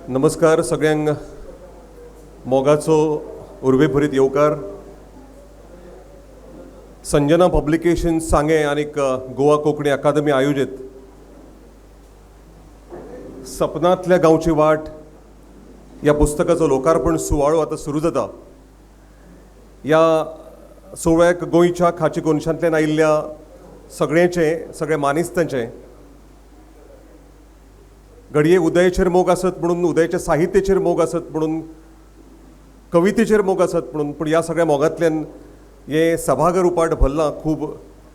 नमस्कार सगळ्यांक, मोगाचो उर्बेभरीत येवकार. संजना पब्लिकेशन सांगें आनीक गोवा कोंकणी अकादमी आयोजीत सपनांतल्या गांवची वाट ह्या पुस्तकाचो लोकार्पण सुवाळो आतां सुरू जाता. ह्या सुवाळ्याक गोंयच्या खाची कोनशांतल्यान आयिल्ल्या सगळ्यांचें, सगळ्या मानेस्तांचें, घडये उदयाचेर मोग आसत म्हणून, उदयाच्या साहित्याचेर मोग आसत म्हणून, कवितेचेर मोग आसत म्हणून, पूण ह्या सगळ्या मोगांतल्यान हें सभाघर उपाट भरलां. खूब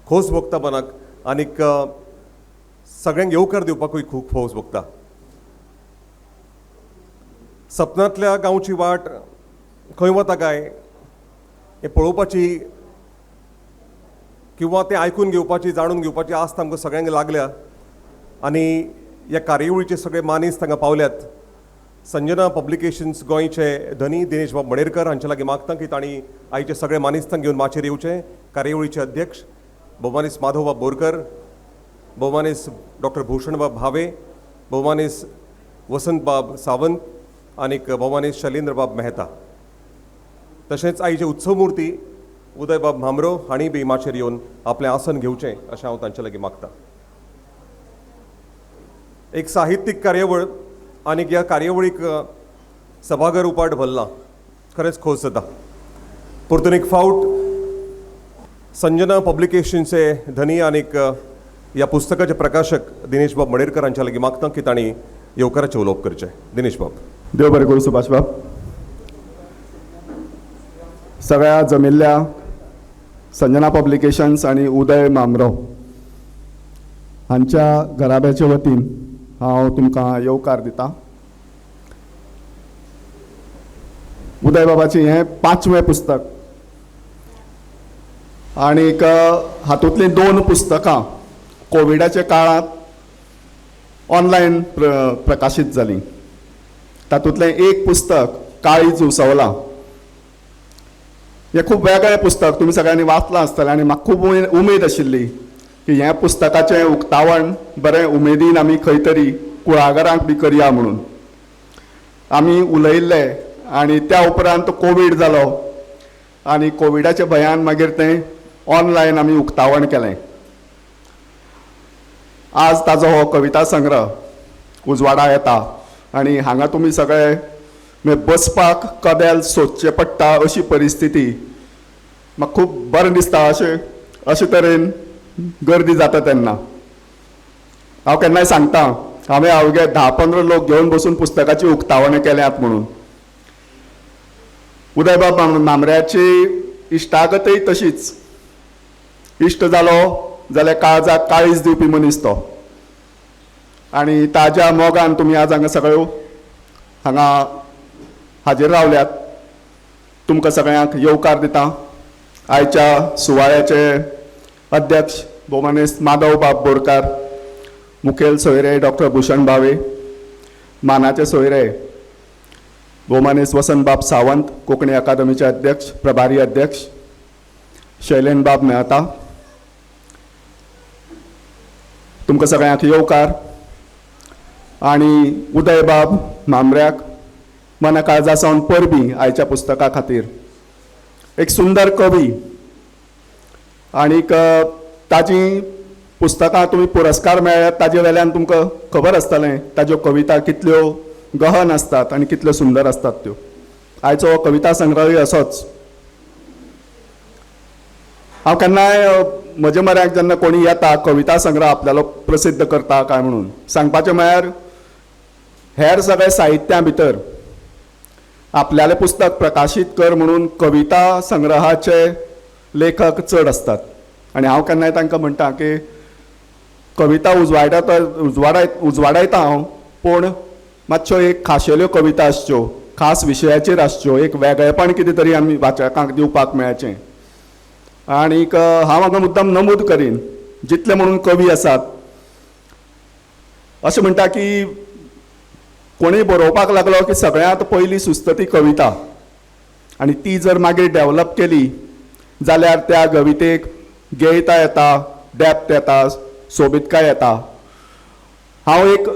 खोस भोगता मनाक आनीक सगळ्यांक येवकार दिवपाकूय खूब खोस भोगता. सपनांतल्या गांवची वाट खंय वता काय हें पळोवपाची किंवा तें आयकून घेवपाची, जाणून घेवपाची आस्त आमकां सगळ्यांक लागल्या आनी ह्या कार्यावळीचे सगळे मानेस्त हांगा पावल्यात. संजना पब्लिकेशन्स गोंयचे धनी दिनेश बाब मणेरकर हांचे लागीं मागता की तांणी आयचे सगळे मानेस्तांक घेवन माचयेर येवचें. कार्यावळीचे अध्यक्ष भोवमानेस्त माधवबाब बोरकर, भोवमानेस्त डॉक्टर भूषणबाब भावे, भोवमानेस्त वसंतबाब सावंत आनीक भोवमानेस्त शैलेंद्रबाब मेहता, तशेंच आयचे उत्सवमुर्ती उदयबाब म्हांबरो हांणी बी माचयेर येवन आपलें आसन घेवचें अशें हांव तांचे लागीं मागता. एक साहित्यीक कार्यावळ आनीक ह्या कार्यावळीक सभाघर उपाट भरलां, खरेंच खोस जाता. परतून एक फावट संजना पब्लिकेशनचे धनी आनीक ह्या पुस्तकाचे प्रकाशक दिनेश बाब मणेरकर हांच्या लागीं मागता की तांणी येवकाराचें उलोवप करचें. दिनेश बाब. देव बरें करूं सुभाष बाब. सगळ्या जमिल्ल्या संजना पब्लिकेशन्स आनी उदय म्हांबरो हांच्या घराब्याचे वतीन हांव तुमकां येवकार दिता. उदय बाबाचें हें 5वें पुस्तक आनीक हातूंतलीं 2 पुस्तकां कोविडाच्या काळांत ऑनलायन प्रकाशीत जालीं. तातूंतलें एक पुस्तक काळीज उसवलां, हें खूब वेगळें पुस्तक, तुमी सगळ्यांनी वाचलां आसतलें आनी म्हाका खूब उमेद आशिल्ली की ह्या पुस्तकाचें उक्तावण बरें उमेदीन आमी खंय तरी कुळागरांक बी करया म्हणून आमी उलयल्ले. आनी त्या उपरांत कोवीड जालो आनी कोविडाच्या भंयान मागीर तें ऑनलायन आमी उक्तावण केलें. आज ताजो हो कविता संग्रह उजवाडा येता आनी हांगा तुमी सगळे बसपाक कदेल सोदचें पडटा अशी परिस्थिती. म्हाका खूब बरें दिसता अशें अशे तरेन गर्दी जाता तेन्ना. हांव केन्नाय सांगता, हांवें अवघे 10-15 लोक घेवन बसून पुस्तकाची उक्तावणां केल्यात म्हणून. उदयबाब म्हांबऱ्याची इश्टागतय तशीच, इश्ट जालो जाल्यार काळजाक काळीज दिवपी मनीस तो. आनी ताज्या मोगान तुमी आज हांगा सगळ्यो हांगा हाजीर रावल्यात. तुमकां सगळ्यांक येवकार दिता. आयच्या सुवाळ्याचे अध्यक्ष भोवमानेस्त माधवबाब बोरकार, मुखेल सोयरे डॉक्टर भूषण भावे, मानाचे सोयरे भोवमानेस्त वसंतबाब सावंत, कोंकणी अकादमीचे अध्यक्ष, प्रभारी अध्यक्ष शैलेनबाब मेहता, तुमकां सगळ्यांक येवकार. आनी उदयबाब म्हांबऱ्याक मना काळजा सावन परबीं आयच्या पुस्तका खातीर. एक सुंदर कवी आनीक ताजी पुस्तकां तुमी पुरस्कार मेळ्ळ्यात ताजे वेल्यान तुमकां खबर आसतलें ताज्यो कविता कितल्यो गहन आसतात आनी कितल्यो सुंदर आसतात त्यो. आयचो कविता संग्रहय असोच. हांव केन्नाय म्हज्या म्हऱ्याक जेन्ना कोणी येता कविता संग्रह आपल्यालो प्रसिद्ध करता काय म्हणून, सांगपाचें म्हळ्यार हेर सगळ्या साहित्या भितर आपल्यालें पुस्तक प्रकाशीत कर म्हणून कविता संग्रहाचे लेखक चड आसतात. आनी हांव केन्नाय तांकां म्हणटा की कविता उजवाडायता हांव, पूण मातश्यो एक खाशेल्यो कविता आसच्यो, खास विशयाचेर आसच्यो, एक वेगळेपण कितें तरी आमी वाचकांक दिवपाक मेळचें. आनीक हांव हांगा मुद्दाम नमूद करीन जितले म्हणून कवी आसात, अशें म्हणटा की कोणीय बरोवपाक लागलो की सगळ्यांत पयली सुचता ती कविता, आनी ती जर मागीर डेवलप केली जाल्यार त्या कवितेक गेयता येता, डेप्थ येता, सोबीतकाय येता. हांव एक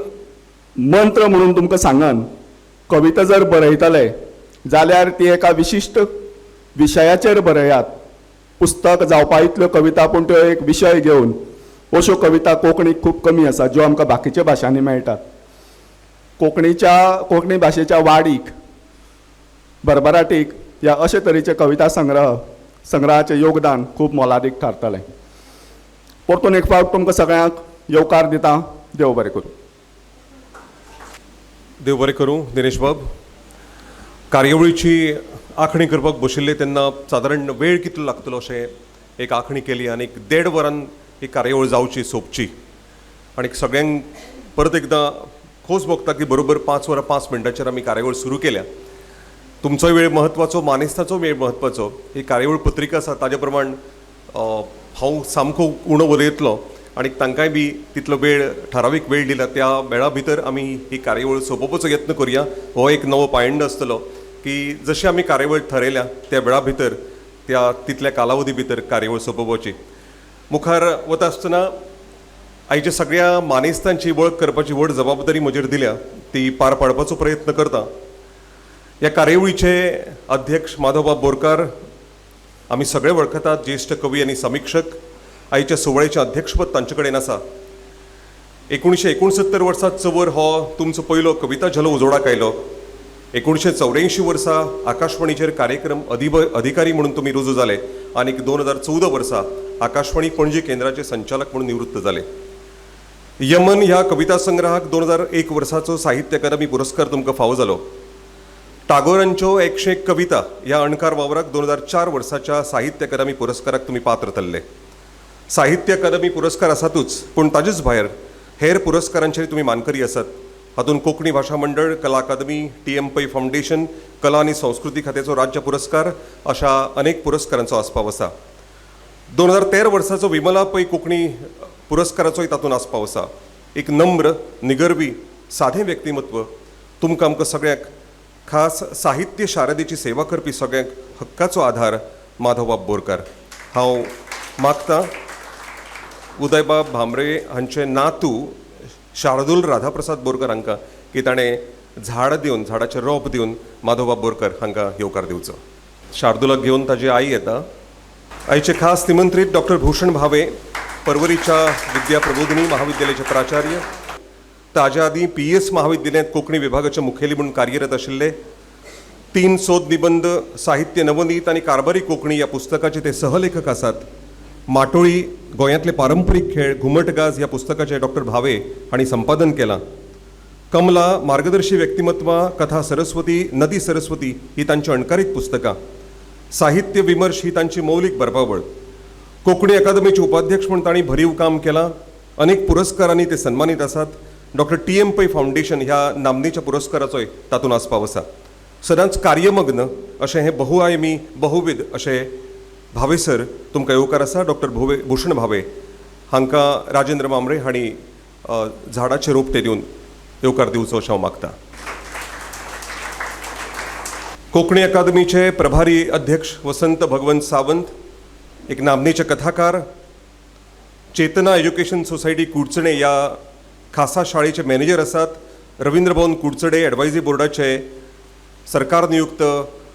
मंत्र म्हणून तुमकां सांगन, कविता जर बरयतले जाल्यार ती एका विशिश्ट विशयाचेर बरयात. पुस्तक जावपा इतल्यो कविता, पूण त्यो एक विशय घेवन अश्यो कविता कोंकणीक खूब कमी आसा, ज्यो आमकां बाकीच्या भाशांनी मेळटात. कोंकणी भाशेच्या वाडीक, भरभराटीक ह्या अशे तरेचे कविता संग्रहाचें योगदान खूब मोलादीक थारतलें. परतून एक फावट तुमकां सगळ्यांक येवकार दिता. देव बरें करूं. देव बरें करूं दिनेश बाब. कार्यावळीची आंखणी करपाक बशिल्ले तेन्ना सादारण वेळ कितलो लागतलो अशें एक आंखणी केली आनी एक 1.5 वरान ही कार्यावळ जावची, सोंपची. आनी सगळ्यांक परत एकदां खोस भोगता की बरोबर 5 वरां 5 मिनटांचेर आमी कार्यावळ सुरू केल्या. तुमचोय वेळ म्हत्वाचो, मानेस्ताचो वेळ म्हत्वाचो. ही कार्यावळ पत्रिका आसा ताजे प्रमाण हांव सामको उणो उलयतलो आनी तांकांय बी तितलो वेळ, ठरावीक वेळ दिला त्या वेळा भितर आमी ही कार्यावळ सोंपोवपाचो यत्न करुया. हो एक नवो पायंडो आसतलो की जशी आमी कार्यावळ थरयल्या त्या वेळा भितर, त्या तितल्या कालावधी भितर कार्यावळ सोंपोवपाची. मुखार वता आसतना आयच्या सगळ्या मानेस्तांची वळख करपाची व्हड जबाबदारी म्हजेर दिल्या, ती पार पाडपाचो प्रयत्न करता. ह्या कार्यावळीचे अध्यक्ष माधवबाब बोरकार आमी सगळे वळखतात, ज्येश्ठ कवी आनी समिक्षक. आयच्या सुवाळ्याचें अध्यक्षपद तांचे कडेन आसा. 1969 वर्सा चवर हो तुमचो पयलो कविता झेलो उजवाडाक आयलो. 1984 वर्सा आकाशवाणीचेर कार्यक्रम अधिकारी म्हणून तुमी रुजू जाले आनी 2014 वर्सा आकाशवाणी पणजी केंद्राचे संचालक म्हणून निवृत्त जाले. यमन ह्या कविता संग्रहाक 2001 वर्साचो साहित्य अकादमी पुरस्कार तुमकां फावो जालो. टागोरांच्यो 101 कविता ह्या अणकार वावराक 2004 वर्साच्या साहित्य अकादमी पुरस्काराक तुमी पात्र थारले. साहित्य अकादमी पुरस्कार आसातूच, पूण ताजेच भायर हेर पुरस्कारांचेर तुमी मानकरी आसात. हातूंत कोंकणी भाशा मंडळ, कला अकादमी, टी.एम. पै फावंडेशन, कला आनी संस्कृती खात्याचो राज्य पुरस्कार अशा अनेक पुरस्कारांचो आस्पाव आसा. 2013 वर्साचो विमला पै कोंकणी पुरस्काराचोय तातूंत आस्पाव आसा. एक नम्र, निगर्वी, सादें व्यक्तिमत्व, तुमकां आमकां सगळ्यांक, खास साहित्य शारदेची सेवा करपी सगळ्यांक हक्काचो आधार माधवबाब बोरकार. हांव मागतां उदयबाब भामरे हांचे नातू शार्दूल राधाप्रसाद बोरकर हांकां की ताणें झाड दिवन, झाडाचें रोप दिवन माधवबाब बोरकर हांकां येवकार दिवचो. शार्दुलाक घेवन ताजी आई येता. आयचे खास निमंत्रीत डॉक्टर भूषण भावे, पर्वरीच्या विद्या प्रबोधिनी महाविद्यालयाचे प्राचार्य, ताज्या आदीं पी.एस. महाविद्यालयांत कोंकणी विभागाचे मुखेली म्हणून कार्यरत आशिल्ले. 3 सोद निबंद, साहित्य नवनीत आनी कारभारी कोंकणी ह्या पुस्तकाचे ते सहलेखक आसात. माटोळी, गोंयांतले पारंपरीक खेळ, घुमटगाज ह्या पुस्तकाचे डॉक्टर भावे हांणी संपादन केलां. कमला, मार्गदर्शी व्यक्तिमत्वां, कथा सरस्वती, नदी सरस्वती ही तांची अणकारीत पुस्तकां. साहित्य विमर्श ही तांची मौलीक बरपावळ. कोंकणी अकादमीचे उपाध्यक्ष म्हूण तांणी भरीव काम केलां. अनेक पुरस्कारांनी ते सन्मानीत आसात. Doctor TM. पै फावंडेशन ह्या नामनेच्या पुरस्काराचोय तातूंत आस्पाव आसा. सदांच कार्यमग्न अशें हें बहुआयामी, बहुविध अशें भावे सर तुमकां येवकार आसा. डॉक्टर भूषण भावे हांकां राजेंद्र मामरे हांणी झाडाचे रोपटे दिवन येवकार दिवचो अशें हांव मागतां. कोंकणी अकादमीचे प्रभारी अध्यक्ष वसंत भगवंत सावंत, एक नामनेचे कथाकार, चेतना एज्युकेशन सोसायटी कुडचणे ह्या खासा शाळेचे मॅनेजर आसात. रवींद्र भवन कुडचडे एडवायजरी बोर्डाचे सरकार नियुक्त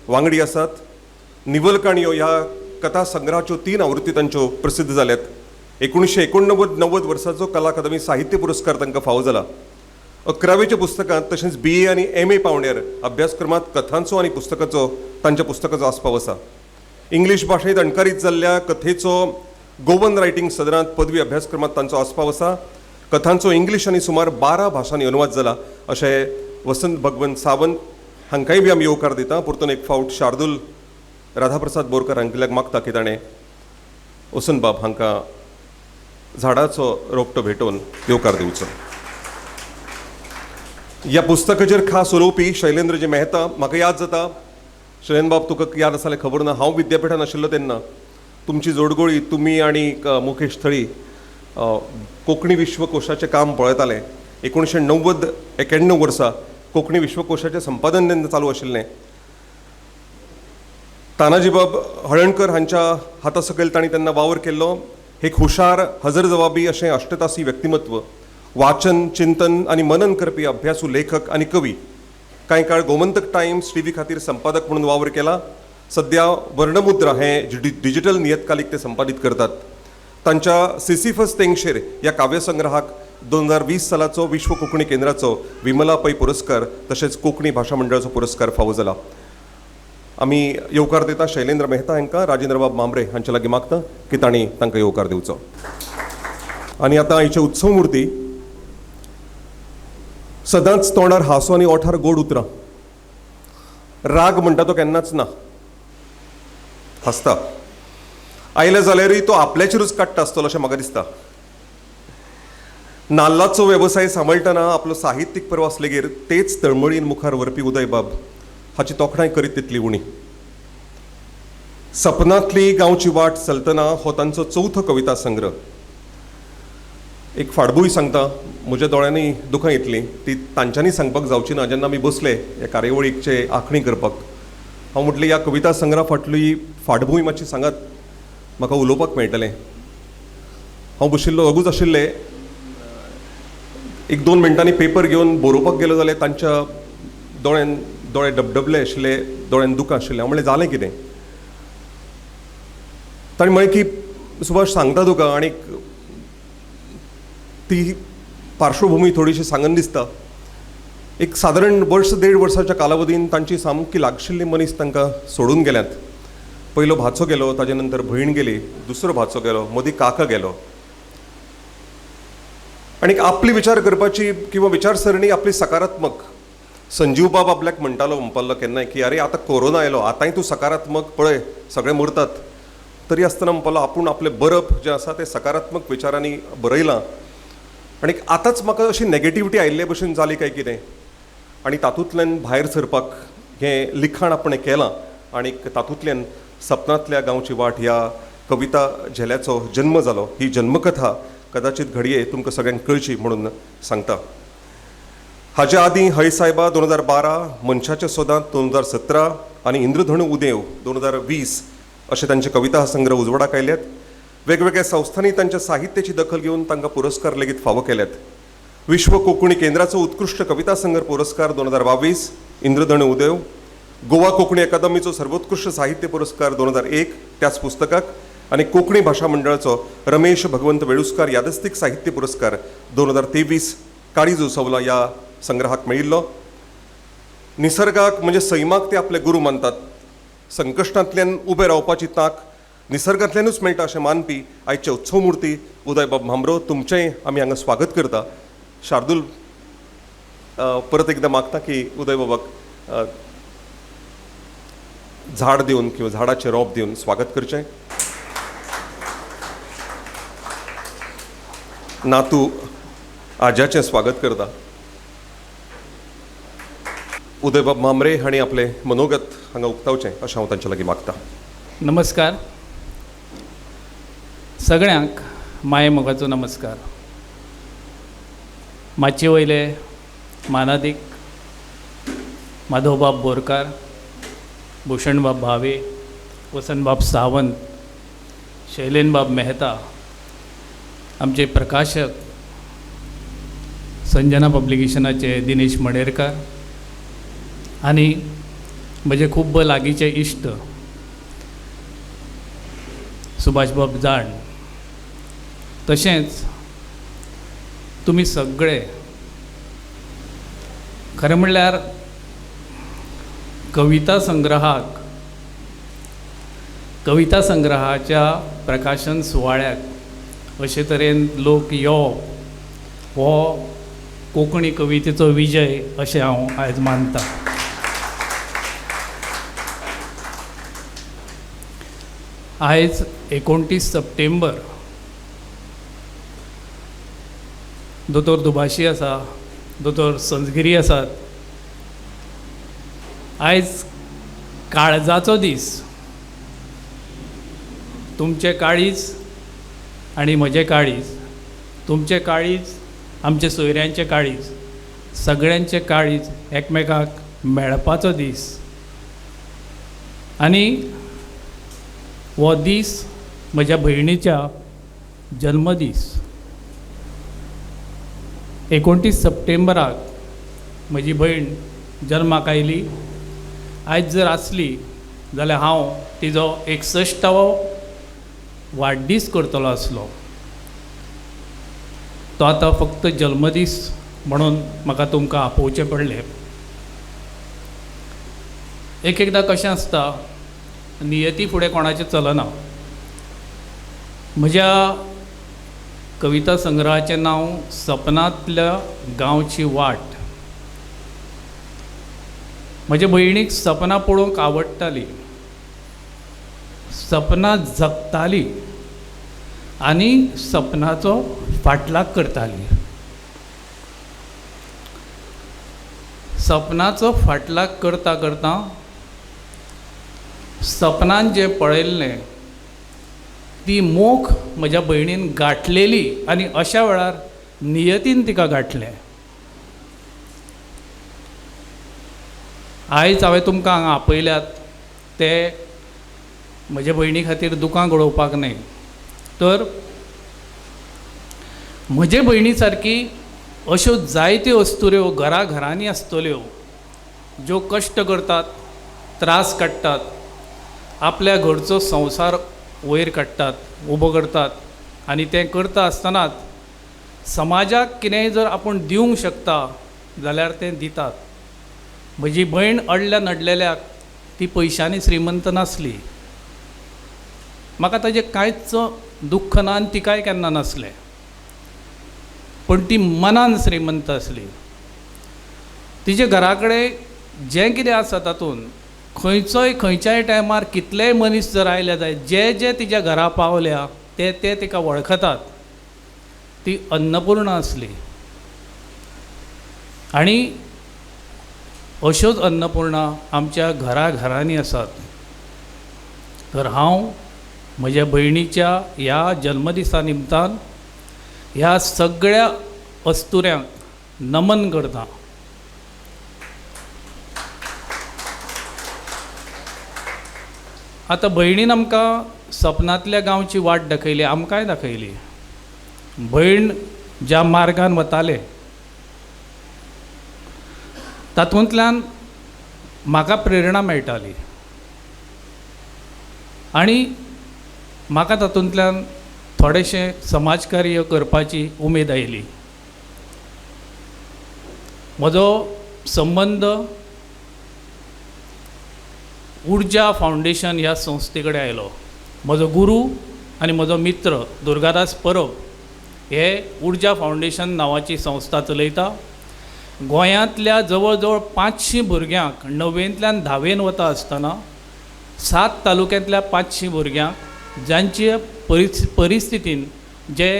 वांगडी आसात. निवलकाणयो ह्या कथा संग्रहाच्यो 3 आवृत्ती तांच्यो प्रसिद्ध जाल्यात. 1989-90 वर्साचो कला अकादमी साहित्य पुरस्कार तांकां फावो जाला. 11वेच्या पुस्तकांत तशेंच बी.ए. आनी एम.ए. पावंड्यार अभ्यासक्रमांत कथांचो आनी पुस्तकाचो तांच्या पुस्तकाचो आस्पाव आसा. इंग्लीश भाशेंत अणकारीत जाल्ल्या कथेचो गोवन रायटींग सदरांत पदवी अभ्यासक्रमांत तांचो आस्पाव आसा. कथांचो इंग्लीश आनी सुमार 12 भाशांनी अनुवाद जाला अशें वसंत भगवंत सावंत हांकांय बी आमी येवकार दिता. परतून एक फावट शार्दूल राधाप्रसाद बोरकर हांकां मागता की ताणें वसंत बाब हांकां झाडाचो रोपटो भेटोवन येवकार दिवचो. ह्या पुस्तकाचेर खास उलोवपी शैलेंद्रजी मेहता, म्हाका याद जाता शैलेंद्र बाब तुका याद आसा जाल्यार खबर ना, हांव विद्यापिठान आशिल्लो तेन्ना तुमची जोडगोळी, तुमी आनी मुकेश थळी कोंकणी विश्वकोशाचें काम पळयताले. 1990-91 वर्सा कोंकणी विश्वकोशाचें संपादन तेन्ना चालू आशिल्लें. तानाजीबाब हळणकर हांच्या हाता सकयल तांणी तेन्ना वावर केल्लो. एक हुशार, हजर जवाबी अशें अष्टतासी व्यक्तिमत्व, वाचन, चिंतन आनी मनन करपी अभ्यासू लेखक आनी कवी. कांय काळ गोमंतक टायम्स टीव्ही खातीर संपादक म्हणून वावर केला. सद्या वर्णमुद्रा हे डिजिटल नियतकालिक ते संपादीत करतात. तांच्या सिसिफस तेंगशेर ह्या काव्यसंग्रहाक 2020 सालाचो विश्व कोंकणी केंद्राचो विमला पै पुरस्कार तशेंच कोंकणी भाशा मंडळाचो पुरस्कार फावो जाला. आमी येवकार दिता शैलेंद्र मेहता हांकां. राजेंद्रबाब मामरे हांचे लागीं मागता की तांणी तांकां येवकार दिवचो. आनी आतां आयचे उत्सव मुर्ती सदांच तोंडार हांसो आनी ओठार गोड उतरां. राग म्हणटा तो केन्नाच ना, हांसता. आयले जाल्यारूय तो आपल्याचेरूच काडटा आसतलो अशें म्हाका दिसता. नाल्लाचो वेवसाय सांबाळटना आपलो साहित्यीक प्रवास लेगीत तेच तळमळीन मुखार व्हरपी उदयबाब हाची तोखणाय करीत तितली उणी. सपनांतली गांवची वाट चलतना हो तांचो चवथो कविता संग्रह. एक फाटभूंय सांगता, म्हज्या दोळ्यांनी दुखां येतलीं ती तांच्यांनी सांगपाक जावची ना. जेन्ना आमी बसले ह्या कार्यावळीचे आंखणी करपाक, हांव म्हटलें ह्या कविता संग्रहा फाटली फाटभूंय मातशी सांगात, म्हाका उलोवपाक मेळटलें. हांव बशिल्लो ओगूच आशिल्ले, एक 2 मिनटांनी पेपर घेवन बरोवपाक गेलो जाल्यार तांच्या दोळ्यान दोळे डबडबले आशिल्ले, दोळ्यान दुकां आशिल्लें. हांव म्हणलें जालें कितें? ताणें म्हळें की सुभाष सांगता तुका, आनी ती पार्श्वभूमी थोडीशी सांगन दिसता. एक सादारण वर्स 1.5 वर्साच्या कालावधीन तांची सामकी लागशिल्ली मनीस तांकां सोडून गेल्यात. पयलो भाचो गेलो, ताजे नंतर भयण गेली, दुसरो भाचो गेलो, मदीं काका गेलो. आनी आपली विचार करपाची किंवा विचारसरणी आपली सकारात्मक. संजीव बाब आपल्याक म्हणटालो म्हणपालो केन्नाय की अरे आतां कोरोना आयलो, आतांय तूं सकारात्मक पळय, सगळे मरतात. तरी आसतना म्हणपालो आपूण आपलें बरप जें आसा तें सकारात्मक विचारांनी बरयलां. आनी आतांच म्हाका अशी नॅगेटिविटी आयिल्ले भशेन जाली काय कितें, आनी तातूंतल्यान भायर सरपाक हें लिखाण आपणें केलां. आनी तातूंतल्यान सपनांतल्या गांवची वाट ह्या कविता झेल्याचो जन्म जालो. ही जन्मकथा कदाचित घडये तुमकां सगळ्यांक कळची म्हणून सांगता. हाजे आदीं हय सायबा 2012, मनशाच्या सोदांत 2017 आनी इंद्रधणू उदेव 2020 अशे तांचे कविता संग्रह उजवाडाक आयल्यात. वेगवेगळ्या संस्थांनी तांच्या साहित्याची दखल घेवन तांकां पुरस्कार लेगीत फावो केल्यात. विश्व कोंकणी केंद्राचो उत्कृश्ट कविता संग्रह पुरस्कार 2022 इंद्रधणू उदेव, गोवा कोंकणी अकादमीचो सर्वोत्कृश्ट साहित्य पुरस्कार 2001 त्याच पुस्तकाक, आनी कोंकणी भाशा मंडळाचो रमेश भगवंत वेळुस्कार यादस्तीक साहित्य पुरस्कार 2023 काळीज उसवला ह्या संग्रहाक मेळिल्लो. निसर्गाक म्हणजे सैमाक ते आपले गुरू मानतात. संकश्टांतल्यान उबे रावपाची तांक निसर्गांतल्यानूच मेळटा अशें मानपी आयचे उत्सवमूर्ती उदयबाब म्हांबरो, तुमचेंय आमी हांगा स्वागत करता. शार्दूल परत एकदां मागता की उदयबाबाक झाड दिवन किंवा झाडाचें रोप दिवन स्वागत करचें. नातू आज्याचें स्वागत करता. उदयबाब म्हांबरे हांणी आपलें मनोगत हांगा उक्तावचें अशें हांव तांचे लागीं मागता. नमस्कार सगळ्यांक, माये मोगाचो नमस्कार. माचये वयले मानादीक माधवबाब बोरकार, भूषणबाब भावे, वसंतबाब सावंत, शैलेनबाब मेहता, आमचे प्रकाशक संजना पब्लिकेशनाचे दिनेश मणेरकार आनी म्हजे खूब लागींचे इश्ट सुभाषबाब जाण, तशेंच तुमी सगळे. खरें म्हणल्यार कविता संग्रहाक, कविता संग्रहाच्या प्रकाशन सुवाळ्याक अशे तरेन लोक येवप हो कोंकणी कवितेचो विजय अशें हांव आयज मानता. आयज 29 सप्टेंबर, दोतोर दुभाशी आसा, दोतोर संजगिरी आसात. आयज काळजाचो दीस. तुमचें काळीज आनी म्हजें काळीज, तुमचें काळीज, आमचे सोयऱ्यांचें काळीज, सगळ्यांचें काळीज एकमेकाक मेळपाचो दीस. आनी हो दीस म्हज्या भयणीच्या जल्मदीस. 29 सप्टेंबराक म्हजी भयण जल्माक आयली. आयज जर आसली जाल्यार हांव तिजो 61वो वाडदीस करतलो आसलो. तो आतां फक्त जल्मदीस म्हणून म्हाका तुमकां आपोवचें पडलें. एक एकदां कशें आसता, नियती फुडें कोणाचें चलना. म्हज्या कविता संग्रहाचें नांव सपनांतल्या गांवची वाट. म्हजे भयणीक सपनां पळोवंक आवडटालीं, सपनां जगताली आनी सपनाचो फाटलाग करताली. सपनाचो फाटलाग करता करता सपनान जें पळयल्लें ती मोख म्हज्या भयणीन गांठलेली आनी अशा वेळार नियतीन तिका गांठलें. आयज हांवें तुमकां हांगा आपयल्यात ते म्हजे भयणी खातीर दुकां गळोवपाक न्हय, तर म्हजे भयणी सारकी अश्यो जायत्यो अस्तुऱ्यो घरा घरांनी आसतल्यो ज्यो कश्ट करतात, त्रास काडटात, आपल्या घरचो संवसार वयर काडटात, उबो करतात आनी तें करता आसतनाच समाजाक कितेंय जर आपूण दिवंक शकता जाल्यार तें दितात. म्हजी भयण अडल्या नडलेल्याक ती पयशांनी श्रीमंत नासली, म्हाका ताजें कांयच दुख्ख ना आनी तिकाय केन्ना नासलें, पूण ती मनान श्रीमंत आसली. तिजे घरा कडेन जें कितें आसा तातूंत खंयचोय खंयच्याय टायमार कितलेय मनीस जर आयले जायत, जे जे तिज्या घरा पावल्या ते ते तिका वळखतात. ती अन्नपूर्णा आसली आनी अश्योच अन्नपूर्णा आमच्या घरा घरांनी आसात. तर हांव म्हज्या भयणीच्या ह्या जल्मदिसा निमतान ह्या सगळ्या अस्तुऱ्यांक नमन करता. आतां भयणीन आमकां सपनांतल्या गांवची वाट दाखयली, आमकांय दाखयली. भयण ज्या मार्गान वताले तातूंतल्यान म्हाका प्रेरणा मेळटाली आनी म्हाका तातूंतल्यान थोडेशें समाजकार्य करपाची उमेद आयली. म्हजो संबंद उर्जा फावंडेशन ह्या संस्थे कडेन आयलो. म्हजो गुरू आनी म्हजो मित्र दुर्गादास परब हे उर्जा फावंडेशन नांवाची संस्था चलयता. गोंयांतल्या जवळ जवळ 500 भुरग्यांक 9वेंतल्यान 10वेन वता आसतना 7 तालुक्यांतल्या 500 भुरग्यांक जांचे परिस्थितीन जे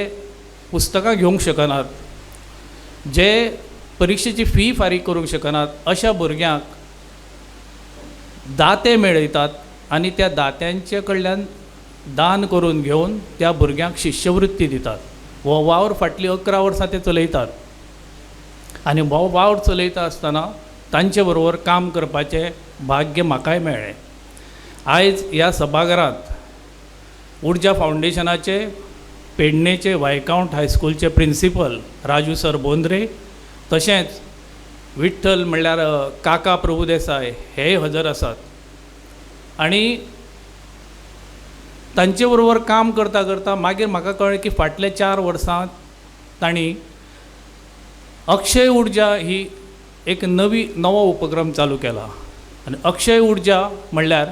पुस्तकां घेवंक शकनात, जे परिक्षेची फी फारीक करूंक शकनात, अशा भुरग्यांक दाते मेळयतात आनी त्या दात्यांचे कडल्यान दान करून घेवन त्या भुरग्यांक शिश्यवृत्ती दितात. हो वावर फाटलीं 11 वर्सां ते चलयतात आनी हो वावर चलयता आसतना तांचे बरोबर काम करपाचें भाग्य म्हाकाय मेळ्ळें. आयज ह्या सभाघरांत उर्जा फावंडेशनाचे पेडणेचे वायकाउंट हायस्कुलचे प्रिंसिपल राजू सर बोंद्रे, तशेंच विठ्ठल म्हणल्यार काका प्रभुदेसाय हेय हजर आसात आनी तांचे बरोबर काम करता करता मागीर म्हाका कळ्ळें की फाटल्या 4 वर्सां तांणी अक्षय उर्जा ही एक नवो उपक्रम चालू केला. आनी अक्षय उर्जा म्हणल्यार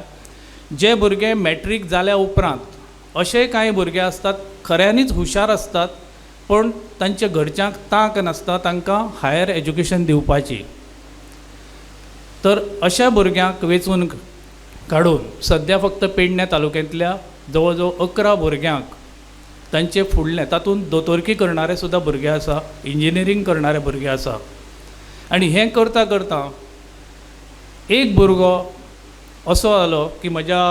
जे भुरगे मॅट्रीक जाल्या उपरांत अशे कांय भुरगे आसतात खऱ्यांनीच हुशार आसतात, पूण तांच्या घरच्यांक तांक नासता तांकां हायर एज्युकेशन दिवपाची. तर अशा भुरग्यांक वेंचून काडून सद्या फक्त पेडण्या तालुक्यांतल्या जवळ जवळ 11 भुरग्यांक तांचे फुडलें, तातूंत दोतोरकी करणारे सुद्दां भुरगे आसा, इंजिनियरींग करणारे भुरगे आसा. आनी हें करता करता एक भुरगो असो जालो की म्हज्या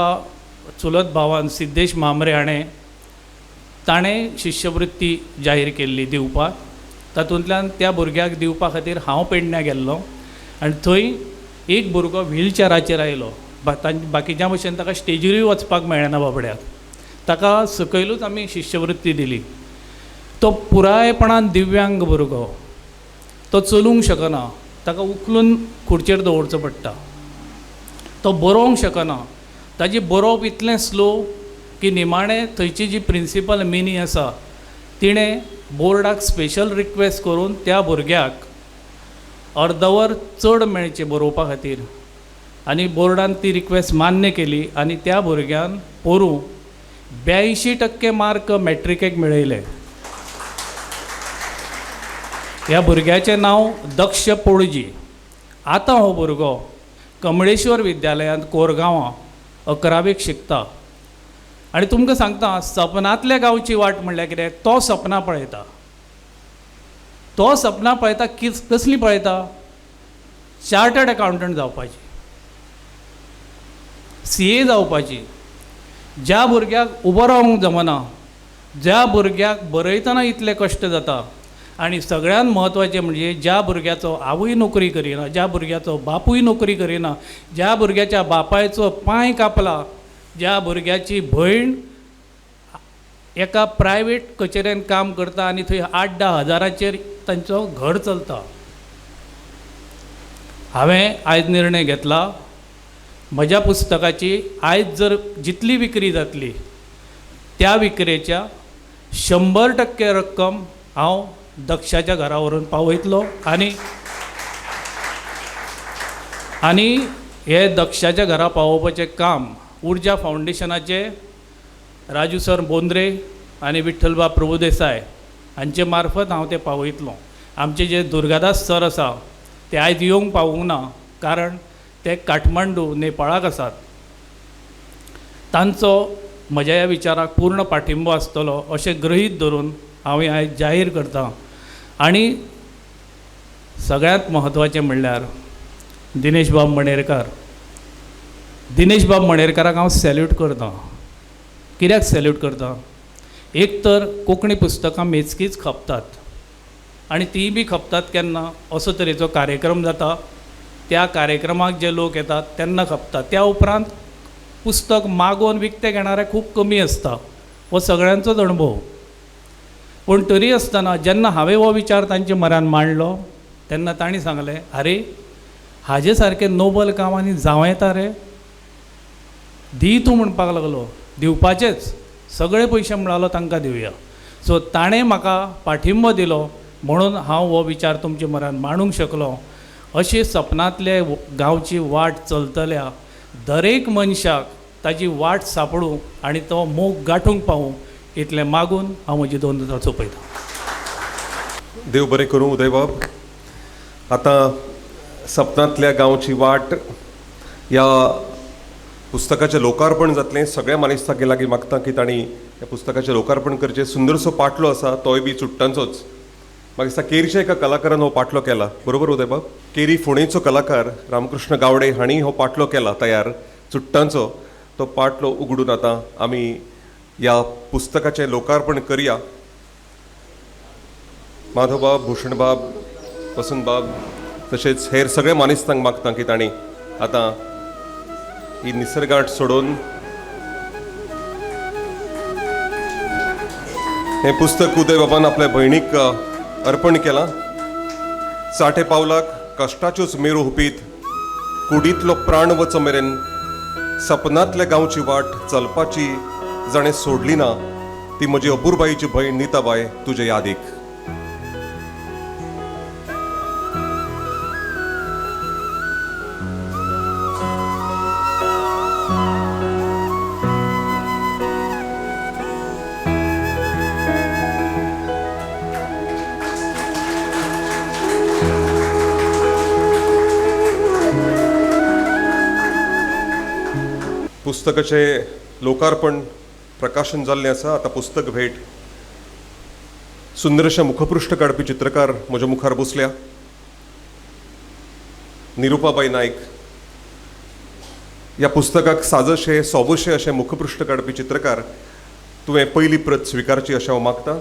चुलत भावान सिद्धेश म्हांबरे हाणें ताणें शिश्यवृत्ती जाहीर केल्ली दिवपाक. तातूंतल्यान त्या भुरग्याक दिवपा खातीर हांव पेडण्यां गेल्लो आनी थंय एक भुरगो व्हीलचॅराचेर आयलो. बाकीच्या भशेन ताका स्टेजीरूय वचपाक मेळना बाबड्याक, ताका सकयलूच आमी शिश्यवृत्ती दिली. तो पुरायपणान दिव्यांग भुरगो, तो चलूंक शकना, ताका उखलून खुर्चेर दवरचो पडटा. तो बरोवंक शकना. ताजी बरोवप इतलें स्लो की निमाणें थंयची जी प्रिंसिपल मिनी आसा तिणें बोर्डाक स्पेशल रिक्वेस्ट करून त्या भुरग्याक अर्दवर चड मेळचें बरोवपा खातीर आनी बोर्डान ती रिक्वेस्ट मान्य केली आनी त्या भुरग्यान पोरूं 82% मार्क मॅट्रिकेक मेळयले. ह्या भुरग्याचें नांव दक्ष पोळजी. आतां हो भुरगो कमळेश्वर विद्यालयांत कोरगांवां 11वेक शिकता. आनी तुमकां सांगता, सपनांतल्या गांवची वाट म्हणल्यार कितें, तो सपनां पळयता. तो सपनां पळयता कसलीं पळयता? चार्टर्ड अकावंटंट जावपाची, CA जावपाची. ज्या भुरग्याक उबो रावंक जमना, ज्या भुरग्याक बरयतना इतले कश्ट जाता, आनी सगळ्यांत म्हत्वाचें म्हणजे ज्या भुरग्याचो आवय नोकरी करिना, ज्या भुरग्याचो बापूय नोकरी करिना, ज्या भुरग्याच्या बापायचो पांय कापला, ज्या भुरग्याची भयण एका प्रायवेट कचेरेन काम करता आनी थंय 8-10 हजाराचेर तांचो घर चलता. हांवें आयज निर्णय घेतला, म्हज्या पुस्तकाची आयज जर जितली विक्री जातली त्या विक्रेच्या 100% रक्कम हांव दक्षाच्या घरा व्हरून पावयतलो आनी आनी हे दक्षाच्या घरा पावोवपाचें काम उर्जा फावंडेशनाचे राजू सर बोंद्रे आनी विठ्ठलबाब प्रभुदेसाय हांचे मार्फत हांव तें पावयतलो. आमचे जे दुर्गादास सर आसा ते आयज येवंक पावूंक ना, कारण ते काठमांडू नेपाळाक आसात. तांचो म्हज्या ह्या विचाराक पूर्ण पाठिंबो आसतलो अशें गृहीत धरून हांव हें आयज जाहीर करतां. आनी सगळ्यांत म्हत्वाचें म्हणल्यार दिनेशबाब मणेरकार. दिनेशबाब मणेरकाराक हांव सॅल्यूट करतां. कित्याक सॅल्यूट करतां? एक तर कोंकणी पुस्तकां मेजकीच खपतात आनी तीय बी खपतात केन्ना असो तरेचो कार्यक्रम जाता, त्या कार्यक्रमाक जे लोक येतात तेन्ना खपतात. त्या उपरांत पुस्तक मागोवन विकतें घेणारे खूब कमी आसता, हो सगळ्यांचोच अणभव. पूण तरी आसतना जेन्ना हांवें हो विचार तांचे म्हऱ्यान मांडलो तेन्ना तांणी सांगलें, आरे हाजे सारकें नोबल काम आनी जावं येता रे, दी तूं म्हणपाक लागलो, दिवपाचेच सगळे पयशे म्हणलो तांकां दिवया. सो ताणें म्हाका पाठिंबो दिलो म्हणून हांव हो विचार तुमचे म्हऱ्यान मांडूंक शकलो. अशी सपनांतले गांवची वाट चलतल्या दरेक मनशाक ताजी वाट सांपडूं आनी तो मोग गांठूंक पावूं इतलें मागून हांव म्हजी 2 उतरां सोंपयतां. देव बरें करूं उदयबाब. आतां सपनांतल्या गांवची वाट ह्या पुस्तकाचें लोकार्पण जातलें. सगळ्या मानेस्तांक लागीं मागता की तांणी ह्या पुस्तकाचें लोकार्पण करचें. सुंदरसो पाटलो आसा, तोय बी चुट्टांचोच. म्हाका दिसता केरीच्या एका कलाकारान हो पाटलो केला, बरोबर उदयबाब? केरी फोंडेचो कलाकार रामकृष्ण गावडे हांणी हो पाटलो केला तयार चुट्टांचो. तो पाटलो उगडून आतां आमी ह्या पुस्तकाचें लोकार्पण करया. माधवबाब, भूषणबाब, वसंतबाब तशेंच हेर सगळे मानेस्तांक मागता की तांणी आतां ही निसर्गाट सोडून हें पुस्तक उदयबाबान आपल्या भयणीक अर्पण केलां. चाटे पावलाक कश्टाच्योच मेरो हुपीत कुडींतलो प्राण वच मेरेन सपनांतल्या गांवची वाट चलपाची जाणें सोडली ना ती म्हजी अपुरबाईची भयण नीताबाय, तुजे यादीक. पुस्तकाचें लोकार्पण प्रकाशन जाल्लें आसा. आतां पुस्तक भेट. सुंदरशें मुखपृश्ठ काडपी चित्रकार म्हज्या मुखार बसल्या, निरुपाबाई नायक. ह्या पुस्तकाक साजशें सोबशें अशें मुखपृश्ठ काडपी चित्रकार तुवें पयली प्रत स्विकारची अशें हांव मागतां.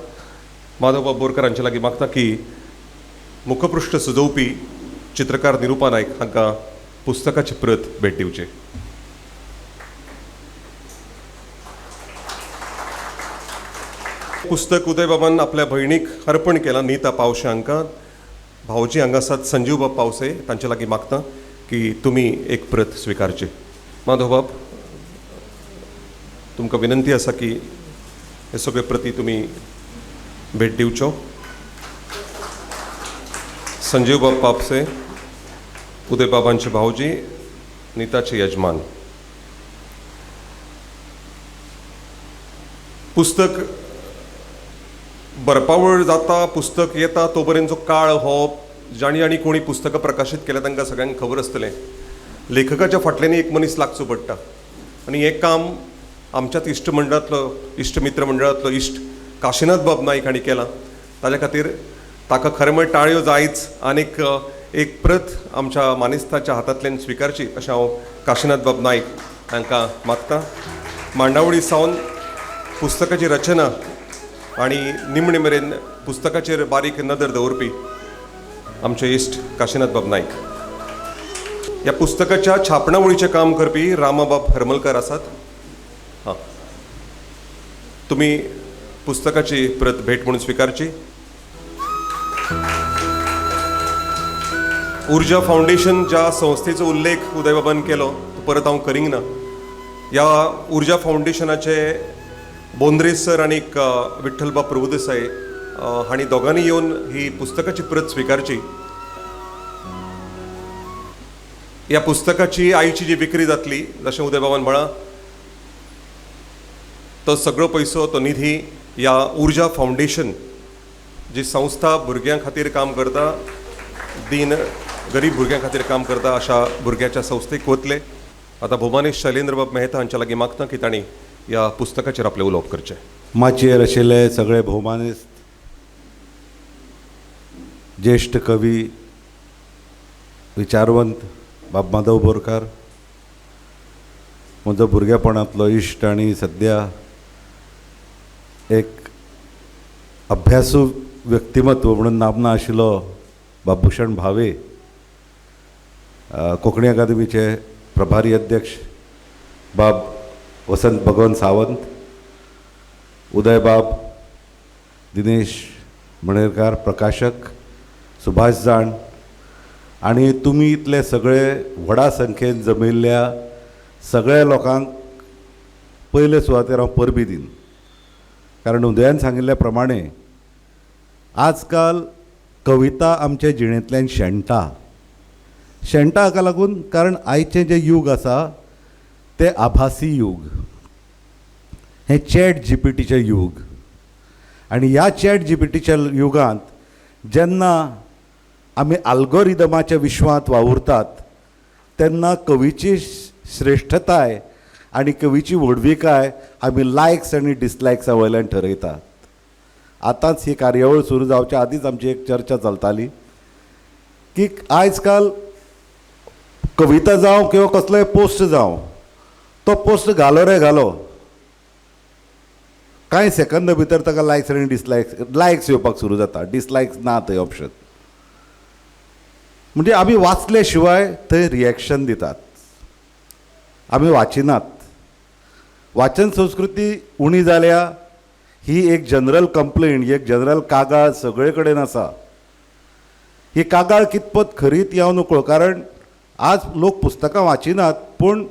माधवबाब बोरकर हांचे लागीं मागता की मुखपृश्ठ सजोवपी चित्रकार निरुपा नायक हांकां पुस्तकाची प्रत भेट दिवची. पुस्तक उदयबाबान आपल्या भयणीक अर्पण केलां, नीता पावशे हांकां. भावजी हांगा आसात संजीव बाब पावसे, तांचे लागीं मागता की तुमी एक प्रत स्विकारची. माधव बाब, तुमकां विनंती आसा की हे सगळे प्रती तुमी भेट दिवच्यो. संजीव बाब पापसे, उदय बाबांचे भावजी, नीताचे यजमान. पुस्तक बरपावळ जाता, पुस्तक येता तो पर्यंतचो काळ हो जांणी जांणी कोणी पुस्तकां प्रकाशीत केल्या तांकां सगळ्यांक खबर आसतलें, लेखकाच्या फाटल्यान एक मनीस लागचो पडटा आनी हें काम आमच्याच इश्ट मंडळांतलो, इश्ट मित्र मंडळांतलो इश्ट काशिनाथ बाब नायक हांणी केलां. ताच्या खातीर ताका खरें म्हळ्यार टाळयो जायच आनीक एक प्रत आमच्या मानेस्ताच्या हातांतल्यान स्विकारची अशें हांव काशिनाथ बाब नायक हांकां मागतां. मांडावळी सावन पुस्तकाची रचना आनी निमणे मेरेन पुस्तकाचेर बारीक नदर दवरपी आमचे इश्ट काशिनाथ बाब नायक. ह्या पुस्तकाच्या छापणावळीचें काम करपी रामाबाब हरमलकर आसात. हां, तुमी पुस्तकाची प्रत भेट म्हणून स्विकारची. उर्जा फावंडेशन ज्या संस्थेचो उल्लेख उदयबाबान केलो तो परत हांव करींक ना. ह्या उर्जा फावंडेशनाचे बोंद्रे सर आनीक विठ्ठलबाब प्रभुदेसाय हांणी दोगांनी येवन ही पुस्तकाची प्रत स्विकारची. ह्या पुस्तकाची आयची जी विक्री जातली, जशें उदयबाबान म्हळां, तो सगळो पयसो, तो निधी ह्या उर्जा फावंडेशन जी संस्था भुरग्यां खातीर काम करता, दीन गरीब भुरग्यां खातीर काम करता, अशा भुरग्याच्या संस्थेक वतले. आतां भोवमानेश शैलेंद्रबाब मेहता हांच्या लागीं मागता की तांणी ह्या पुस्तकाचेर आपलें उलोवप करचें. माचयेर आशिल्ले सगळे भोवमानेस्त ज्येश्ठ कवी विचारवंत बाब माधव बोरकार, म्हजो भुरगेपणांतलो इश्ट आनी सद्या एक अभ्यासू व्यक्तिमत्व म्हणून नामना आशिल्लो बाब भूषण भावे, कोंकणी अकादमीचे प्रभारी अध्यक्ष बाब वसंत भगवंत सावंत, उदयबाब दिनेश मणेरकार प्रकाशक, सुभाष जाण आनी तुमी इतले सगळे व्हडा संख्येन जमिल्ल्या सगळ्या लोकांक पयले सुवातेर हांव परबी दीन. कारण उदयान सांगिल्ल्या प्रमाणे आजकाल कविता आमच्या जिणेंतल्यान शेणटा. शेणटा हाका लागून कारण आयचें जें यूग आसा तें आभासी यूग, हें चॅट जीपीटीचें यूग. आनी ह्या चॅट जीपीटीच्या युगांत जेन्ना आमी आल्गोरिदमाच्या विश्वांत वावुरतात तेन्ना कवीची श्रेश्ठताय आनी कवीची व्हडविकाय आमी लायक्स आनी डिसलायक्सा वयल्यान ठरयतात. आतांच ही कार्यावळ सुरू जावच्या आदींच आमची एक चर्चा चलताली की आयज काल कविता जावं किंवा कसलोय पोस्ट जावं, तो पोस्ट घालो रे घालो, कांय सेकंदा भितर ताका लायक्स आनी डिसलायक्स, लायक्स येवपाक सुरू जाता, डिसलायक्स ना थंय ऑप्शन. म्हणजे आमी वाचले शिवाय थंय रिएक्शन दितात, आमी वाचिनात. वाचन संस्कृती उणी जाल्या ही एक जनरल कंप्लेन, ही एक जनरल कागाळ सगळे कडेन आसा. ही कागाळ कितपत खरी ती हांव नकळो, कारण आज लोक पुस्तकां वाचिनात, पूण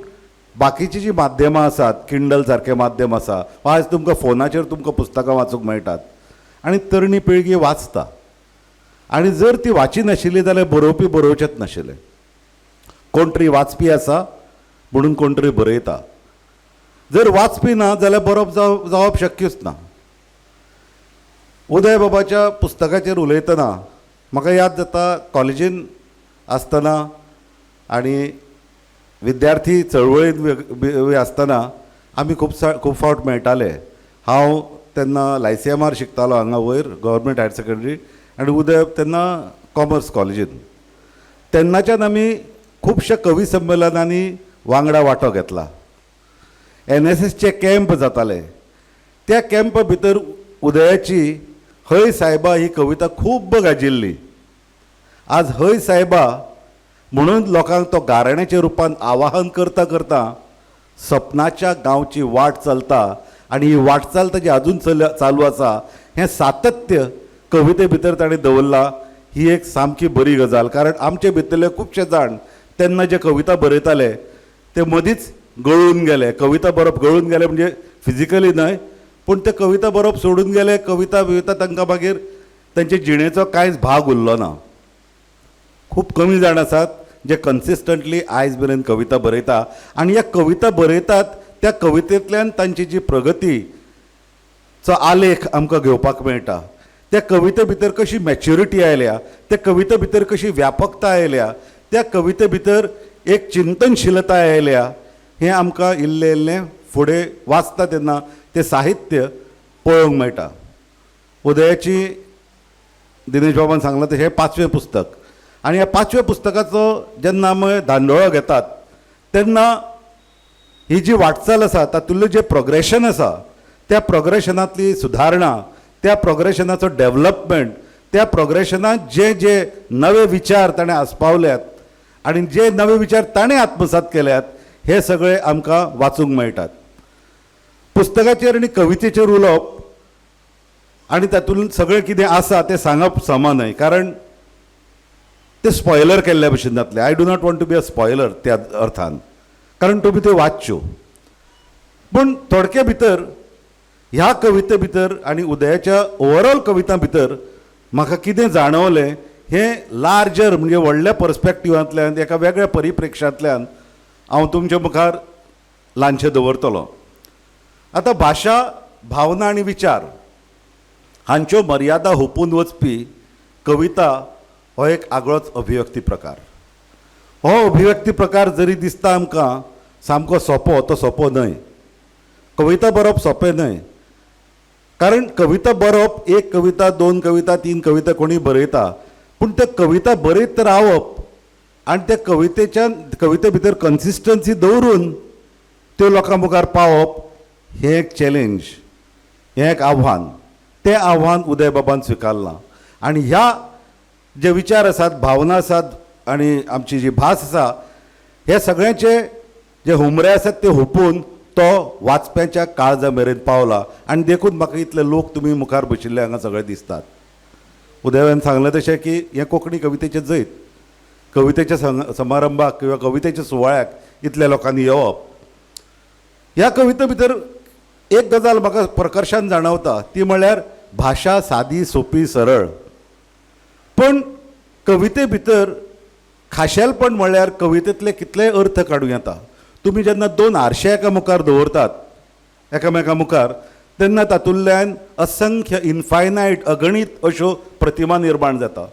बाकीचीं जीं माध्यमां आसात, किंडल सारकें माध्यम आसा, आज तुमकां फोनाचेर तुमकां पुस्तकां वाचूंक मेळटात आनी तरणी पिळगी वाचता. आनी जर ती वाचिनाशिल्ली जाल्यार बरोवपी बरोवचेच नाशिल्ले. कोण तरी वाचपी आसा म्हणून कोण तरी बरयता, जर वाचपी ना जाल्यार बरोवप जावप शक्यूच ना. उदय बाबाच्या पुस्तकाचेर उलयतना म्हाका याद जाता, कॉलेजीन आसतना आनी विद्यार्थी चळवळींत आसतना आमी खूब फावट मेळटाले. हांव तेन्ना लायसियमार शिकतालो हांगा वयर गव्हर्मेंट हायर सेकंडरी, आनी उदय तेन्ना कॉमर्स कॉलेजीन. तेन्नाच्यान आमी खुबश्या कवी संमेलनांनी वांगडा वांटो घेतला. एनएसएसचे कॅम्प जाताले, त्या कॅम्पा भितर उदयाची हय सायबा ही कविता खूब गाजिल्ली. आज हय सायबा म्हणून लोकांक तो गाराण्याच्या रुपान आवाहन करता करता सपनाच्या गांवची वाट चलता आनी ही वाटचाल ताजी आजून चालू आसा. हें सातत्य कविते भितर ताणें दवरलां. ही एक सामकी बरी गजाल, कारण आमचे भितरले खुबशे जाण तेन्ना जे कविता बरयताले ते मदींच गळून गेले. कविता बरोवप गळून गेले म्हणजे फिजिकली न्हय, पूण ते कविता बरोवप सोडून गेले. कविता बिविता तांकां मागीर तांचे जिणेचो कांयच भाग उरलो ना. खूब कमी जाण आसात जे कन्सिस्टंटली आयज मेरेन कविता बरयता आनी ह्या कविता बरयतात त्या कवितेंतल्यान तांची जी प्रगतीचो आलेख आमकां घेवपाक मेळटा, त्या कविते भितर कशी मॅच्युरिटी आयल्या, त्या कविते भितर कशी व्यापकता आयल्या, त्या कविते भितर एक चिंतनशीलताय आयल्या, हें आमकां इल्लें इल्लें फुडें वाचता तेन्ना तें साहित्य पळोवंक मेळटा. उदयाची दिनेश बाबान सांगलां तशें हें 5वें पुस्तक आनी ह्या 5व्या पुस्तकाचो जेन्ना आमी धांदोळो घेतात तेन्ना ही जी वाटचाल आसा तातूंतलें जें प्रोग्रेशन आसा त्या प्रोग्रेशनांतली सुदारणा, त्या प्रोग्रेशनाचो डेवलपमेंट, त्या प्रोग्रेशनांत जे जे नवे विचार ताणें आस्पावल्यात आनी जे नवे विचार ताणें आत्मसात केल्यात हे सगळे आमकां वाचूंक मेळटात. पुस्तकाचेर आनी कवितेचेर उलोवप आनी तातूंत सगळें कितें आसा तें सांगप समा न्हय, कारण तें स्पॉयलर केल्ल्या भशेन जातलें. I do not want to be a spoiler त्या अर्थान, कारण तुमी त्यो वाचच्यो. पूण थोडक्या भितर ह्या कविते भितर आनी उदयाच्या ओवरऑल कविता भितर म्हाका कितें जाणवलें हें लार्जर म्हणजे व्हडल्या पर्सपेक्टिवांतल्यान एका वेगळ्या परिप्रेक्षांतल्यान हांव तुमच्या मुखार ल्हानशें दवरतलो. आतां भाशा, भावना आनी विचार हांच्यो मर्यादा हुपून वचपी कविता हो एक आगळोच अभिव्यक्ती प्रकार. हो अभिव्यक्ती प्रकार जरी दिसता आमकां सामको सोंपो, तो सोंपो न्हय. कविता बरोवप सोंपें न्हय, कारण कविता बरोवप एक कविता, 2 कविता, 3 कविता कोणी बरयता, पूण त्या कविता बरयत रावप आनी त्या कवितेच्यान कविते भितर कन्सिस्टन्सी दवरून त्यो लोकां मुखार पावप हें एक चॅलेंज, हें एक आव्हान. तें आव्हान उदय बाबान स्विकारलां आनी ह्या जे विचार आसात, भावना आसात आनी आमची जी भास आसा हे सगळ्यांचे जे हुमरे आसात ते हुपून तो वाचप्यांच्या काळजा मेरेन पावला आनी देखून म्हाका इतले लोक तुमी मुखार बशिल्ले हांगा सगळे दिसतात. उदयन सांगलें तशें की हें कोंकणी कवितेचें जैत, कवितेच्या समारंभाक किंवा कवितेच्या सुवाळ्याक इतल्या लोकांनी येवप. ह्या कविते भितर एक गजाल म्हाका प्रकर्शान जाणवता ती म्हळ्यार भाशा सादी, सोंपी, सरळ, पूण कविते भितर खाशेलपण म्हळ्यार कवितेंतले कितलेय अर्थ काडूं येता. तुमी जेन्ना 2 आरशे एका मुखार दवरतात एकामेका मुखार तेन्ना तातूंतल्यान असंख्य इनफायनायट अगणीत अश्यो प्रतिमा निर्माण जाता.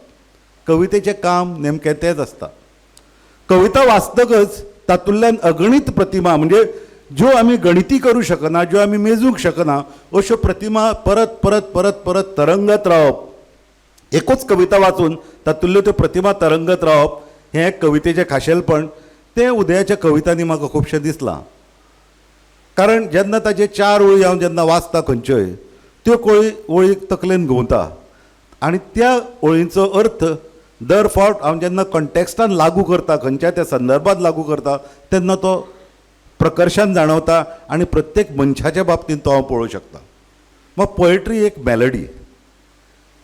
कवितेचें काम नेमकें तेंच आसता. कविता वाचतकच तातूंतल्यान अगणीत प्रतिमा म्हणजे ज्यो आमी गणिती करूं शकना, ज्यो आमी मेजूंक शकना अश्यो प्रतिमा परत परत परत परत तरंगत रावप, एकूच कविता वाचून तातूंतल्यो त्यो प्रतिमा तरंगत रावप हें कवितेचें खाशेलपण. तें उदयाच्या कवितांनी म्हाका खुबशें दिसलां, कारण जेन्ना ताचे 4 ओळी हांव जेन्ना वाचता खंयच्योय त्यो ओळी तकलेन घुंवता आनी त्या ओळींचो अर्थ दर फावट हांव जेन्ना कॉन्टेक्स्टान लागू करता, खंयच्या त्या संदर्भात लागू करता तेन्ना तो प्रकर्शान जाणवता आनी प्रत्येक मनशाच्या बाबतींत तो हांव पळोवंक शकता. मग पोएट्री एक मेलडी,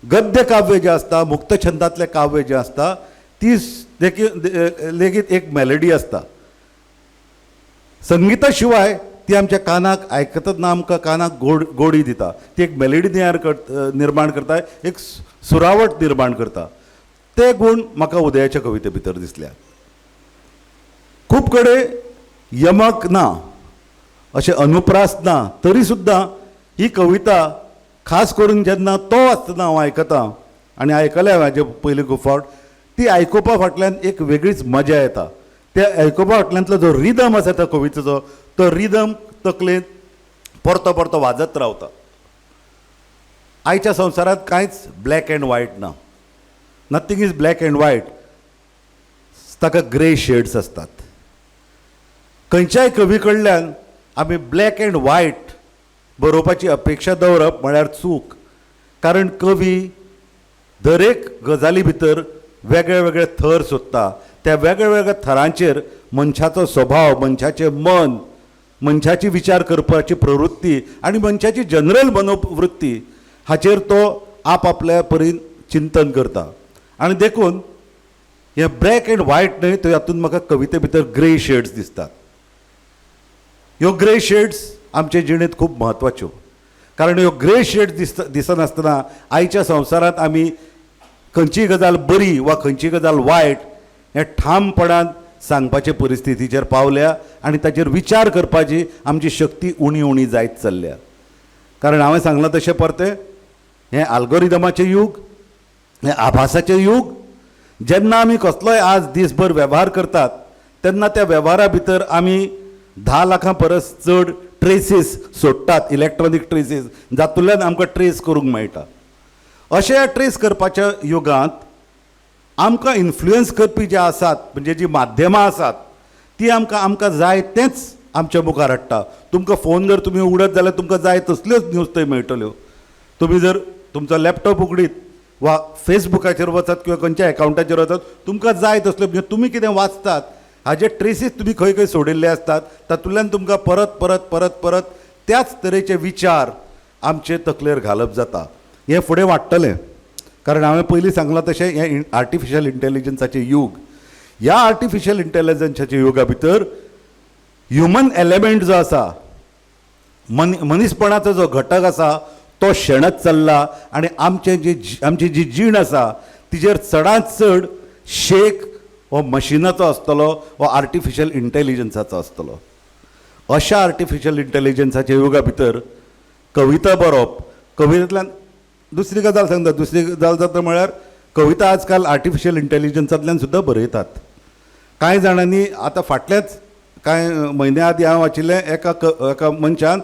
गद्य काव्य जें आसता, मुक्तछंदांतलें काव्य जें आसता ती लेगीत एक मेलडी आसता. संगिता शिवाय ती आमच्या कानाक आयकतना आमकां कानाक गोडी दिता, ती एक मेलडी तयार निर्माण करता, एक सुरावट निर्माण करता. ते गूण म्हाका उदयाच्या कविते भितर दिसल्या. खूब कडेन यमक ना, अशें अनुप्रास ना, तरी सुद्दां ही कविता खास करून जेन्ना तो वाचतना हांव आयकता आनी आयकल्या हाजे पयलीं खूब फावट, ती आयकुपा फाटल्यान एक वेगळीच मजा येता. त्या आयकुपा फाटल्यांतलो जो रिदम आसा त्या कवितेचो, तो रिदम तकलेंत परतो परतो वाजत रावता. आयच्या संवसारांत कांयच ब्लॅक एंड व्हायट ना, nothing is black and white, ताका ग्रे शेड्स आसतात. खंयच्याय कवी कडल्यान आमी ब्लॅक एंड व्हायट बरोवपाची अपेक्षा दवरप म्हळ्यार चूक, कारण कवी दरेक गजाली भितर वेगळे वेगळे थर सोदता. त्या वेगळ्या वेगळ्या थरांचेर मनशाचो स्वभाव, मनशाचें मन, मनशाची विचार करपाची प्रवृत्ती आनी मनशाची जनरल मनोवृत्ती हाचेर तो आपआपल्या परीन चिंतन करता. आनी देखून हें ब्लॅक एंड व्हायट न्हय, तर हातूंत म्हाका कविते भितर ग्रे शेड्स दिसतात. ह्यो ग्रे शेड्स आमचे जिणेंत खूब म्हत्वाच्यो, कारण ह्यो ग्रे शेड्स दिसनासतना आयच्या संवसारांत आमी खंयची गजाल बरी वा खंयची गजाल वायट हें ठामपणान सांगपाचे परिस्थितीचेर पावल्या आनी ताचेर विचार करपाची आमची शक्ती उणी उणी जायत चल्ल्या. कारण हांवें सांगलां तशें परतें, हें आल्गोरिदमाचें यूग, हें आभासाचें यूग. जेन्ना आमी कसलोय आज दीसभर वेव्हार करतात तेन्ना त्या वेव्हारा भितर आमी 10 लाखां परस चड ट्रेसीस सोडटात, इलेक्ट्रॉनीक ट्रेसीस, जातूंतल्यान आमकां ट्रेस करूंक मेळटा. अशें ट्रेस करपाच्या युगांत आमकां इन्फ्लुयन्स करपी जे आसात, म्हणजे जी माध्यमां आसात, ती आमकां आमकां जाय तेंच आमच्या मुखार हाडटा. तुमकां फोन जर तुमी उगडत जाल्यार तुमकां जाय तसल्योच न्यूज थंय मेळटल्यो. तुमी जर तुमचो लॅपटॉप उगडीत वा फेसबुकाचेर वचत किंवा खंयच्या एकावंटाचेर वचत, तुमकां जाय तसल्यो, म्हणजे तुमी कितें वाचतात हाजे ट्रेसीस तुमी खंय खंय सोडिल्ले आसतात, तातूंतल्यान तुमकां परत परत परत परत त्याच तरेचे विचार आमचे तकलेर घालप जाता. हें फुडें वाडटलें, कारण हांवें पयलीं सांगलां तशें हें आर्टिफिशियल इंटेलिजन्साचें यूग. ह्या आर्टिफिशियल इंटेलिजन्साच्या युगा भितर ह्युमन एलिमेंट जो आसा, मनीसपणाचो जो घटक आसा तो शेणत चल्ला आनी आमचे जी आमची जी जीण आसा तिजेर चडांत चड शेक हो मशिनाचो आसतलो वा आर्टिफिशियल इंटेलिजन्साचो आसतलो. अशा आर्टिफिशियल इंटेलिजन्साच्या युगा भितर कविता बरोवप, कवितेंतल्यान दुसरी गजाल सांगता, दुसरी गजाल जाता म्हळ्यार कविता आजकाल आर्टिफिशियल इंटेलिजन्सांतल्यान सुद्दां बरयतात. कांय जाणांनी आतां फाटल्याच कांय म्हयन्या आदीं हांवें वाचिल्लें, एका मनशान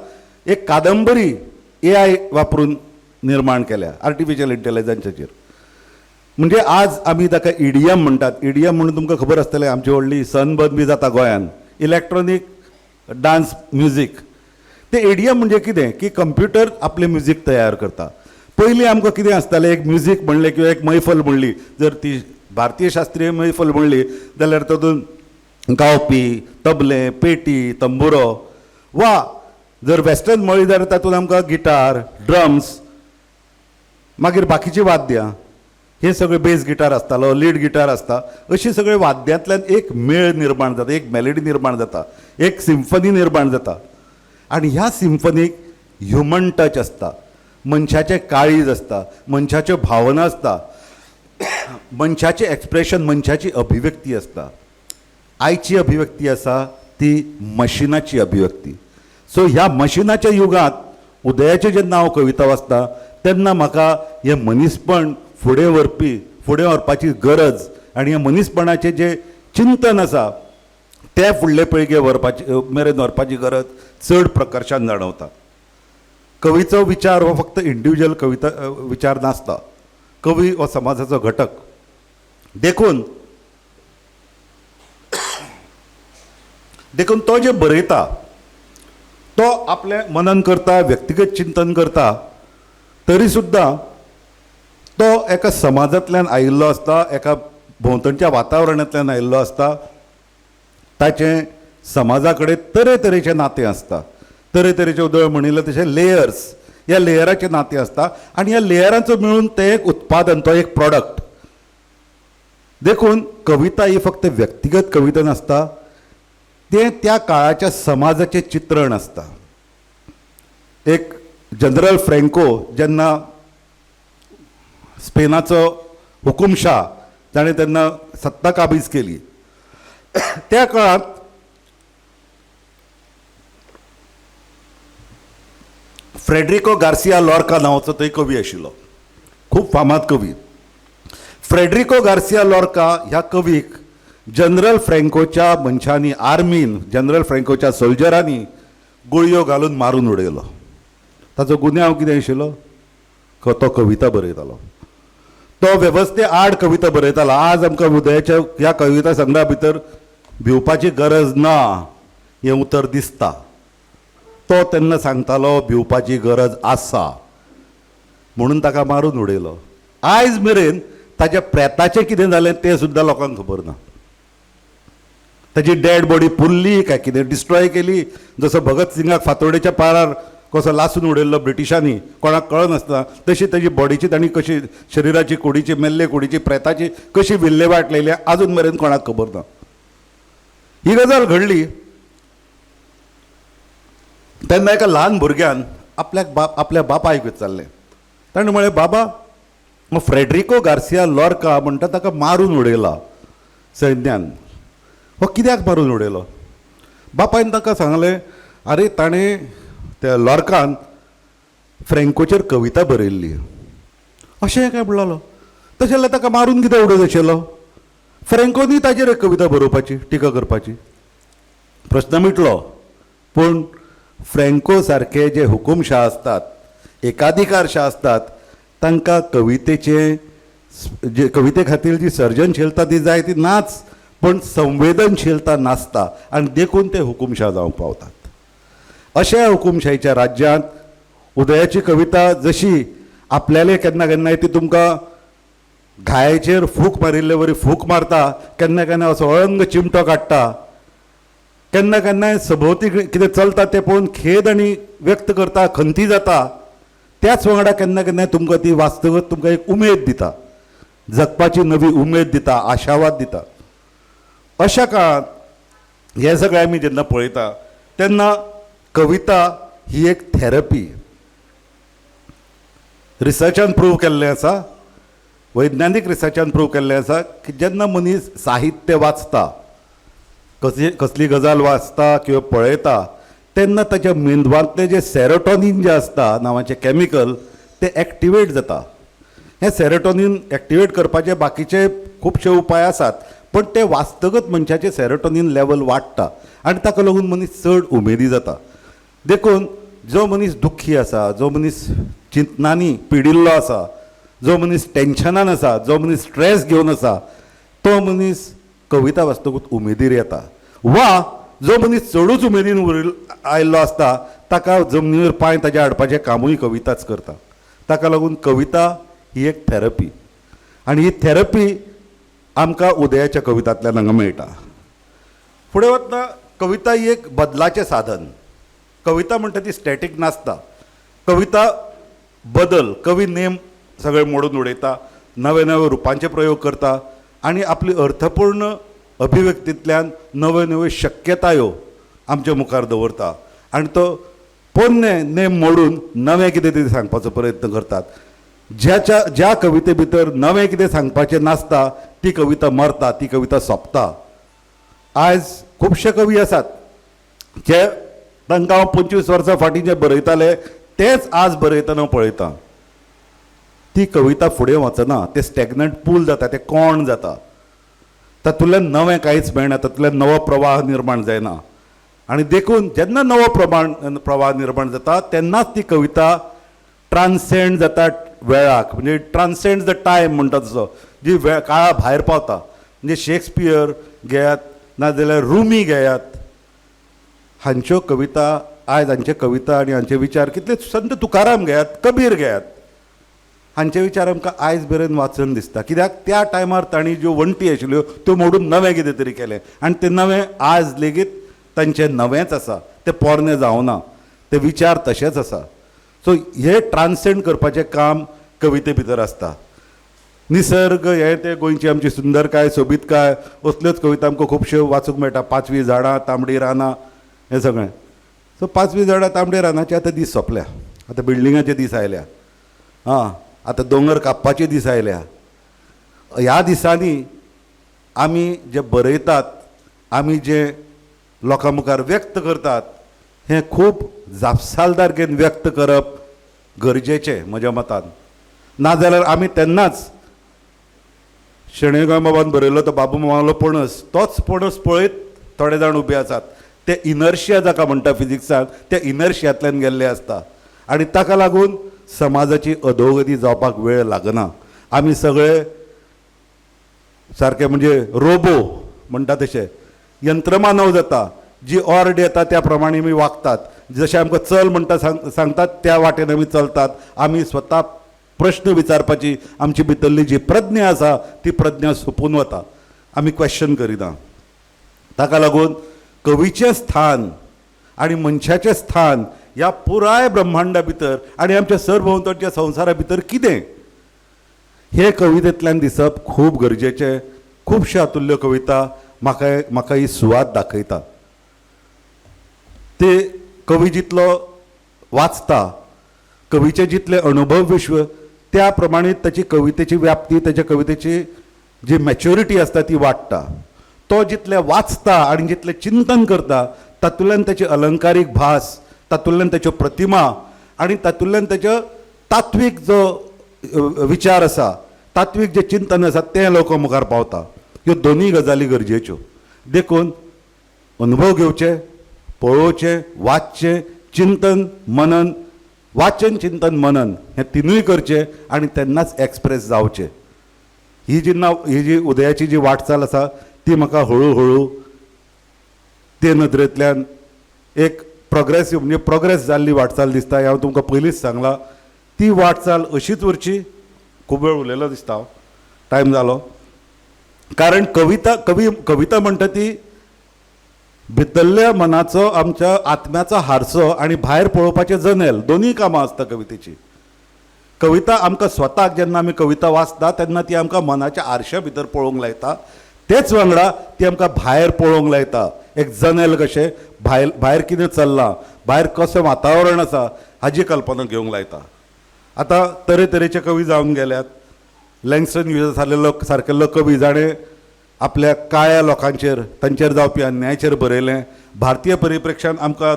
एक कादंबरी AI वापरून निर्माण केल्या आर्टिफिशियल इंटेलिजन्साचेर. म्हणजे आज आमी ताका EDM म्हणटात. EDM म्हणून तुमकां खबर आसतलें, आमची व्हडली सनबर्न बी जाता गोंयान, इलेक्ट्रॉनीक डांस म्युजीक. तें EDM म्हणजे कितें की कंप्युटर आपलें म्युजीक तयार करता. पयलीं आमकां कितें आसतालें, एक म्युजीक म्हणलें किंवा एक मैफल म्हणली, जर ती भारतीय शास्त्रीय मैफल म्हणली जाल्यार तातूंत गावपी, तबलें, पेटी, तंबुरो, वा जर वेस्टर्न म्हळी जाल्यार तातूंत आमकां गिटार, ड्रम्स, मागीर बाकीचीं वाद्यां, हे सगळे बेस गिटार आसतालो, लीड गिटार आसता, अशी सगळे वाद्यांतल्यान एक मेळ निर्माण जाता, एक मेलडी निर्माण जाता, एक सिम्फनी निर्माण जाता. आनी ह्या सिम्फनीक ह्युमन टच आसता, मनशाचें काळीज आसता, मनशाच्यो भावना आसता, मनशाचें एक्सप्रेशन, मनशाची अभिव्यक्ती आसता. आयची अभिव्यक्ती आसा ती मशिनाची अभिव्यक्ती. सो ह्या मशिनाच्या युगांत उदयाचें जेन्ना हांव कविता वाचता तेन्ना म्हाका हें मनीसपण फुडें व्हरपाची गरज आनी ह्या मनीसपणाचें जें चिंतन आसा तें फुडले पिळगे व्हरपाची मेरेन व्हरपाची गरज चड प्रकर्शान जाणवता. कवीचो विचार हो फक्त इंडिविज्युअल कविता विचार नासता, कवी हो समाजाचो घटक. देखून देखून तो जे बरयता तो आपलें मनन करता, व्यक्तिगत चिंतन करता, तरी सुद्दां तो एका समाजांतल्यान आयिल्लो आसता, एका भोंवतणच्या वातावरणांतल्यान आयिल्लो आसता. ताचें समाजा कडेन तरेतरेचें नातें आसता, तरेतरेचे उदळ म्हणिल्लें तशें लेयर्स, ह्या लेयराचें नातें आसता आनी ह्या लेयरांचो मेळून तें एक उत्पादन, तो एक प्रॉडक्ट. देखून कविता ही फक्त व्यक्तिगत कविता नासता, तें त्या काळाच्या समाजाचें चित्रण आसता. एक जनरल फ्रँको जेन्ना स्पेनाचो हुकुमशाह ताणें तेन्ना सत्ता काबीज केली, त्या काळांत फ्रेडरिको गार्सिया लॉर्का नांवाचो थंय कवी आशिल्लो, खूब फामाद कवी. फ्रेडरिको गार्सिया लॉर्का ह्या कवीक जनरल फ्रँकोच्या मनशांनी, आर्मीन, जनरल फ्रँकोच्या सोल्जरांनी गुळयो घालून मारून उडयलो. ताचो गुन्यांव कितें आशिल्लो? तो कविता बरयतालो, तो वेवस्थे आड कविता बरयतालो. आज आमकां उदयाच्या ह्या कविता संग्रहा भितर भिवपाची गरज ना हें उतर दिसता. तो तेन्ना सांगतालो भिवपाची गरज आसा, म्हणून ताका मारून उडयलो. आयज मेरेन ताच्या प्रेताचें कितें जालें तें सुद्दां लोकांक खबर ना. ताची डेड बॉडी पुरली काय कितें डिस्ट्रॉय केली, जसो भगत सिंगाक फातोडेच्या पारार कसो लासून उडयल्लो ब्रिटिशांनी, कोणाक कळनासतना, तशी ताजी बॉडीची तांणी कशी शरिराची कुडीची मेल्ले कुडीची प्रेताची कशी विल्हेवाट लायली आजून मेरेन कोणाक खबर ना. ही गजाल घडली तेन्ना एका ल्हान भुरग्यान आपल्याक आपल्या बापायक विचारलें. ताणें म्हळें, बाबा फ्रेड्रिको गार्सिया लॉर्का म्हणटा ताका मारून उडयला सैन्यान, हो कित्याक मारून उडयलो? बापायन ताका सांगलें, आरे ताणें त्या लॉर्कान फ्रँकोचेर कविता बरयल्ली. अशें काय म्हणलो? तशें जाल्यार ताका मारून कित्याक उडयत आशिल्लो? फ्रँकोनी ताजेर एक कविता बरोवपाची, टिका करपाची. प्रस्न मिटलो. पूण फ्रँको सारके जे हुकुमशाह आसतात, एकाधिकारशाह आसतात, तांकां कवितेचे जे कविते खातीर जी सर्जनशीलता ती जाय ती नाच, पूण संवेदनशीलता नासता आनी देखून ते हुकुमशाह जावंक पावतात. अशा हुकुमशाहीच्या राज्यांत उदयाची कविता जशी आपल्याले केन्ना केन्नाय ती तुमकां घायाचेर फूक मारिल्ले वरी फूक मारता, केन्ना केन्ना असो अळंग चिमटो काडटा, केन्ना केन्नाय सभोवती कितें चलता तें पळोवन खेद आनी व्यक्त करता, खंती जाता. त्याच वांगडा केन्ना केन्नाय तुमकां ती वाचतकच तुमकां एक उमेद दिता, जगपाची नवी उमेद दिता, आशावाद दिता. अशा काळांत हें सगळें आमी जेन्ना पळयता तेन्ना कविता ही एक थेरपी. रिसर्चान प्रूव केल्लें आसा, वैज्ञानीक रिसर्चान प्रूव केल्लें आसा की जेन्ना मनीस साहित्य वाचता, कसली गजाल वाचता किंवा पळयता तेन्ना ताच्या मेंदवांतलें जें सेरोटोनीन जें आसता नांवाचें कॅमिकल तें एक्टिवेट जाता. हें सेरोटोनीन एक्टिवेट करपाचे बाकीचे खुबशे उपाय आसात, पण ते वाचतकच मनशाचें सेरोटोनीन लेवल वाडटा आनी ताका लागून मनीस चड उमेदी जाता. देखून जो मनीस दुख्खी आसा, जो मनीस चिंतनांनी पिडिल्लो आसा, जो मनीस टेंशनान आसा, जो मनीस स्ट्रेस घेवन आसा, तो मनीस कविता वाचतकूच उमेदीर येता. वा जो मनीस चडूच उमेदीन आयिल्लो आसता ताका जमनीर पांय ताज्या हाडपाचें कामूय कविताच करता. ताका लागून कविता ही एक थेरपी आनी ही थेरपी आमकां उदयाच्या कवितांतल्यान हांगा मेळटा. फुडें वतना कविता ही एक बदलाचें साधन. कविता म्हणटा ती स्टॅटीक नासता. कविता बदल, कवी नेम सगळे मोडून उडयता, नवे नवे रुपांचे प्रयोग करता आनी आपली अर्थपूर्ण अभिव्यक्तींतल्यान नव्यो नव्यो शक्यतायो आमच्या मुखार दवरता आनी तो पोन्ने नेम मोडून नवें कितें तरी सांगपाचो प्रयत्न करतात. ज्या कविते भितर नवें कितें सांगपाचें नासता ती कविता मरता, ती कविता सोंपता. आयज खुबशे कवी आसात जे तांकां हांव 25 वर्सां फाटीं जे बरयताले तेच आज बरयतना पळयता. ती कविता फुडें वचना, तें स्टॅग्नंट पूल जाता, तें कोण जाता, तातूंतल्यान नवें कांयच मेळना, तातूंतल्यान नवो प्रवाह निर्माण जायना. आनी देखून जेन्ना नवो प्रवाह निर्माण जाता तेन्नाच ती कविता ट्रान्सेंड जाता वेळाक, म्हणजे ट्रान्सेंड the time म्हणटा तसो, जी काळा भायर पावता. म्हणजे शेक्सपियर घेयात, नाजाल्यार रुमी घेयात, हांच्यो कविता आयज हांचे कविता आनी हांचे विचार कितले, संत तुकाराम घेयात, कबीर घेयात, हांचे विचार आमकां आयज मेरेन वाचन दिसता. कित्याक त्या टायमार तांणी ज्यो वण्टी आशिल्ल्यो त्यो मोडून नवें कितें तरी केलें आनी तें नवें आज लेगीत तांचें नवेंच आसा, तें पोरणें जावना, ते विचार तशेंच आसा. सो हे ट्रान्सेंड करपाचें काम कविते भितर आसता. निसर्ग हें तें गोंयची आमची सुंदरकाय, सोबीतकाय, असल्योच कविता आमकां खुबश्यो वाचूंक मेळटा. पांचवीं झाडां, तांबडी रानां, हें सगळें. सो पांचवीं झाडां तांबडी रानाचे आतां दीस सोंपल्या, आतां बिल्डिंगाचे दीस आयल्या, आं आतां दोंगर कापपाचे दीस आयल्या. ह्या दिसांनी आमी जे बरयतात, आमी जे लोकां मुखार व्यक्त करतात, हें खूब जापसालदारकेन व्यक्त करप गरजेचें म्हज्या मतान. नाजाल्यार आमी तेन्नाच शणै गोंयबाबान बरयल्लो तो बाबू मामालो पणस, तोच पणस पळयत थोडे जाण उबे आसात. ते इनर्शिया जाका म्हणटा फिजिक्सान, त्या इनर्शियांतल्यान गेल्ले आसता आनी ताका लागून समाजाची अधोगती जावपाक वेळ लागना. आमी सगळे सारके म्हणजे रोबो म्हणटा तशे यंत्रमानव जाता, जी ऑर्ड येता त्या प्रमाणे आमी वागतात, जशें आमकां चल म्हणटा सांगतात त्या वाटेन आमी चलतात. आमी स्वता प्रश्न विचारपाची आमची भितरली जी प्रज्ञा आसा ती प्रज्ञा सोंपून वता, आमी क्वेश्चन करिना. ताका लागून कवीचें स्थान आनी मनशाचें स्थान ह्या पुराय ब्रह्मांडा भितर आनी आमच्या सरभोंवतणच्या संवसारा भितर कितें हे कवितेंतल्यान दिसप खूब गरजेचें. खुबश्यो हातूंतल्यो कविता म्हाका ही सुवात दाखयता. ते कवी जितलो वाचता, कवीचे जितले अनुभव विश्व, त्या प्रमाणे ताची कवितेची व्याप्ती, ताच्या कवितेची जी मॅच्युरिटी आसता ती वाडटा. तो जितले वाचता आनी जितलें चिंतन करता तातूंतल्यान ताची अलंकारीक भास, तातूंतल्यान ताच्यो प्रतिमा आनी तातूंतल्यान ताच्यो तात्वीक जो विचार आसा, तात्वीक जें चिंतन आसा तें लोकां मुखार पावता. ह्यो दोनूय गजाली गरजेच्यो. देखून अनुभव घेवचे, पळोवचें, वाचचें, चिंतन मनन, वाचन चिंतन मनन हें तिनूय करचें आनी तेन्नाच एक्सप्रेस जावचें. ही जेन्ना ही जी उदयाची जी वाटचाल आसा ती म्हाका हळू हळू ते नदरेंतल्यान एक प्रोग्रेसीव म्हणजे प्रोग्रेस जाल्ली वाटचाल दिसता. हें हांव तुमकां पयलींच सांगलां. ती वाटचाल अशीच उरची. खूब वेळ उलयलो दिसता हांव, टायम जालो. कारण कविता कविता म्हणटा ती भितरल्या मनाचो, आमच्या आत्म्याचो हारसो आनी भायर पळोवपाचें जनेल, दोनूय कामां आसता कवितेची. कविता आमकां स्वताक जेन्ना आमी कविता वाचता तेन्ना ती आमकां मनाच्या आरश्या भितर पळोवंक लायता, तेच वांगडा ती आमकां भायर पळोवंक लायता, एक जनेल कशें भायर भायर कितें चल्लां, भायर कशें वातावरण आसा हाजी कल्पना घेवंक लायता. आतां तरेतरेचे कवी जावन गेल्यात. लँगस्टन ह्यूज सारकेल्लो कवी जाणें आपल्या काळ्या लोकांचेर, तांचेर जावपी अन्यायाचेर बरयलें. भारतीय परिप्रेक्षान आमकां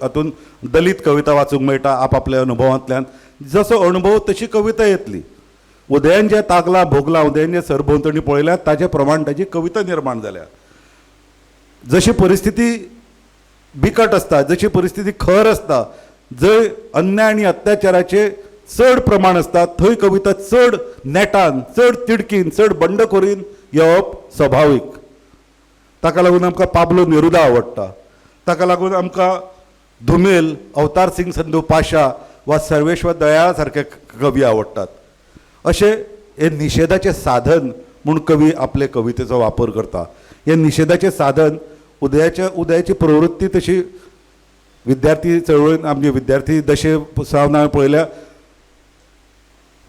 हातूंत दलीत कविता वाचूंक मेळटा आपआपल्या अनुभवांतल्यान. जसो अणभव तशी कविता येतली. उदयान जें तागलां भोगलां, उदयान जें सरभोंवतणी पळयल्या ताजे प्रमाण ताजी कविता निर्माण जाल्या. जशी परिस्थिती बिकट आसता, जशी परिस्थिती खर आसता, जंय अन्याय आनी अत्याचाराचे चड प्रमाण आसता थंय कविता चड नेटान, चड तिडकीन, चड बंडखोरीन येवप स्वाभावीक. ताका लागून आमकां पाब्लो नेरुदा आवडटा, ताका लागून आमकां धुमेल, अवतार सिंग संधू पाशा वा सर्वेश्वर दयाळा सारके कवी आवडटात. अशें हे निशेधाचें साधन म्हूण कवी आपले कवितेचो वापर करता. हे निशेधाचें साधन उदयाची प्रवृत्ती तशी विद्यार्थी चळवळीन आमचे विद्यार्थी दशे सावन हांवें पळयल्या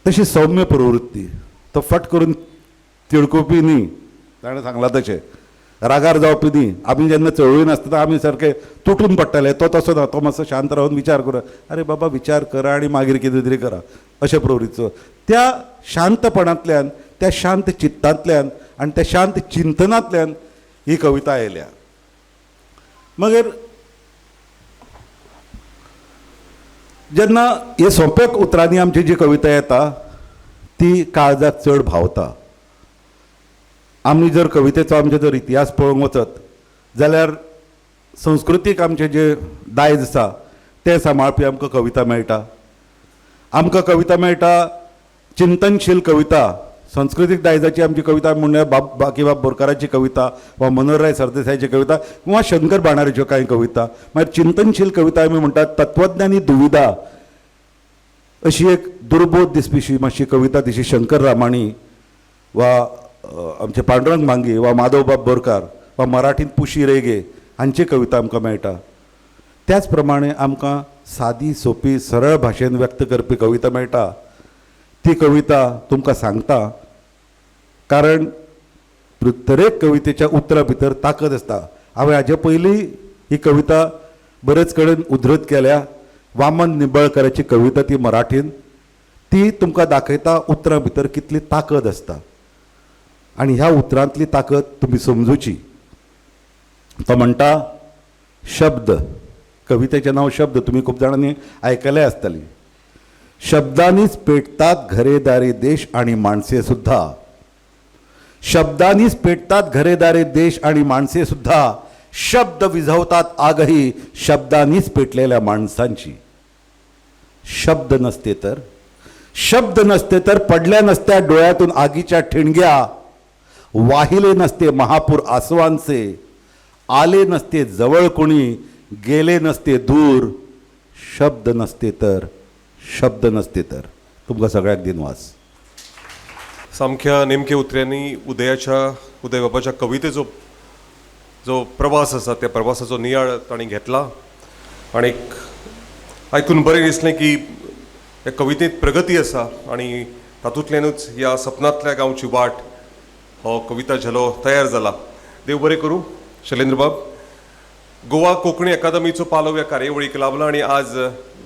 तशी सौम्य प्रवृत्ती. तो फट करून तिडकोवपी न्ही, ताणें सांगलां तशें रागार जावपी न्ही. आमी जेन्ना चळवळीन आसतना आमी सारके तुटून पडटाले, तो तसो ना, तो मातसो शांत रावन विचार करा, अरे बाबा विचार करा आनी मागीर कितें तरी करा, अशें प्रवृत्तीचो. त्या शांतपणांतल्यान, त्या शांत चित्तांतल्यान आनी त्या शांत चिंतनांतल्यान ही कविता आयल्या. मगीर जेन्ना हे सोंप्या उतरांनी आमची जी कविता येता ती काळजाक चड भावता. आमी जर कवितेचो आमचो जर इतिहास पळोवंक वचत जाल्यार संस्कृतीक आमचें जें दायज आसा तें सांबाळपी आमकां कविता मेळटा. आमकां कविता मेळटा चिंतनशील कविता, संस्कृतीक दायजाची आमची कविता म्हणल्यार बाकीबाब बोरकाराची कविता वा मनोहरराय सरदेसायाची कविता किंवा शंकर बाणाराच्यो कांय कविता. मागीर चिंतनशील कविता आमी म्हणटात तत्वज्ञानी दुविधा अशी एक दुर्बोध दिसपीशी मातशी कविता तशी शंकर रामाणी वा आमचे पांडुरंग भांगी वा माधवबाब बोरकार वा मराठींत पुशी रेगे हांची कविता आमकां मेळटा. त्याच प्रमाणे आमकां सादी सोपी सरळ भाशेन व्यक्त करपी कविता मेळटा. ती कविता तुमकां सांगता, कारण दरेक कवितेच्या उतरा भितर ताकद आसता. हांवें हाजे पयलीं ही कविता बरेच कडेन उद्धृत केल्या. वामन निंबळकराची कविता ती मराठीन, ती तुमकां दाखयता उतरां भितर कितली ताकद आसता आनी ह्या उतरांतली ताकद तुमी समजुची. तो म्हणटा शब्द, कवितेचें नांव शब्द, तुमी खूब जाणांनी आयकलें आसतली. शब्दांनीच पेटतात घरेदारी देश आणि माणसे सुद्धा, शब्दांनीच पेटतात घरेदारे देश आणि माणसे सुद्धा, शब्द विझवतात आगही शब्दांनीच पेटलेल्या माणसांची. शब्द नसते तर, शब्द नसते तर पडल्या नसत्या डोळ्यातून आगीच्या ठिणग्या, वाहिले नसते महापूर आसवांचे, आले नसते जवळ कोणी, गेले नसते दूर, शब्द नसते तर, शब्द नसते तर. तुमकां सगळ्यांक दिनवास. सामक्या नेमक्या उतरांनी उदय बाबाच्या कवितेचो जो प्रवास आसा त्या प्रवासाचो नियाळ तांणी घेतला आनी एक आयकून बरें दिसलें की ह्या कवितेंत प्रगती आसा आनी तातूंतल्यानूच ह्या सपनांतल्या गांवची वाट हो कविता झेलो तयार जाला. देव बरें करूं शैलेंद्र बाब. गोवा कोंकणी अकादमीचो पालव ह्या कार्यावळीक लाबला आनी आज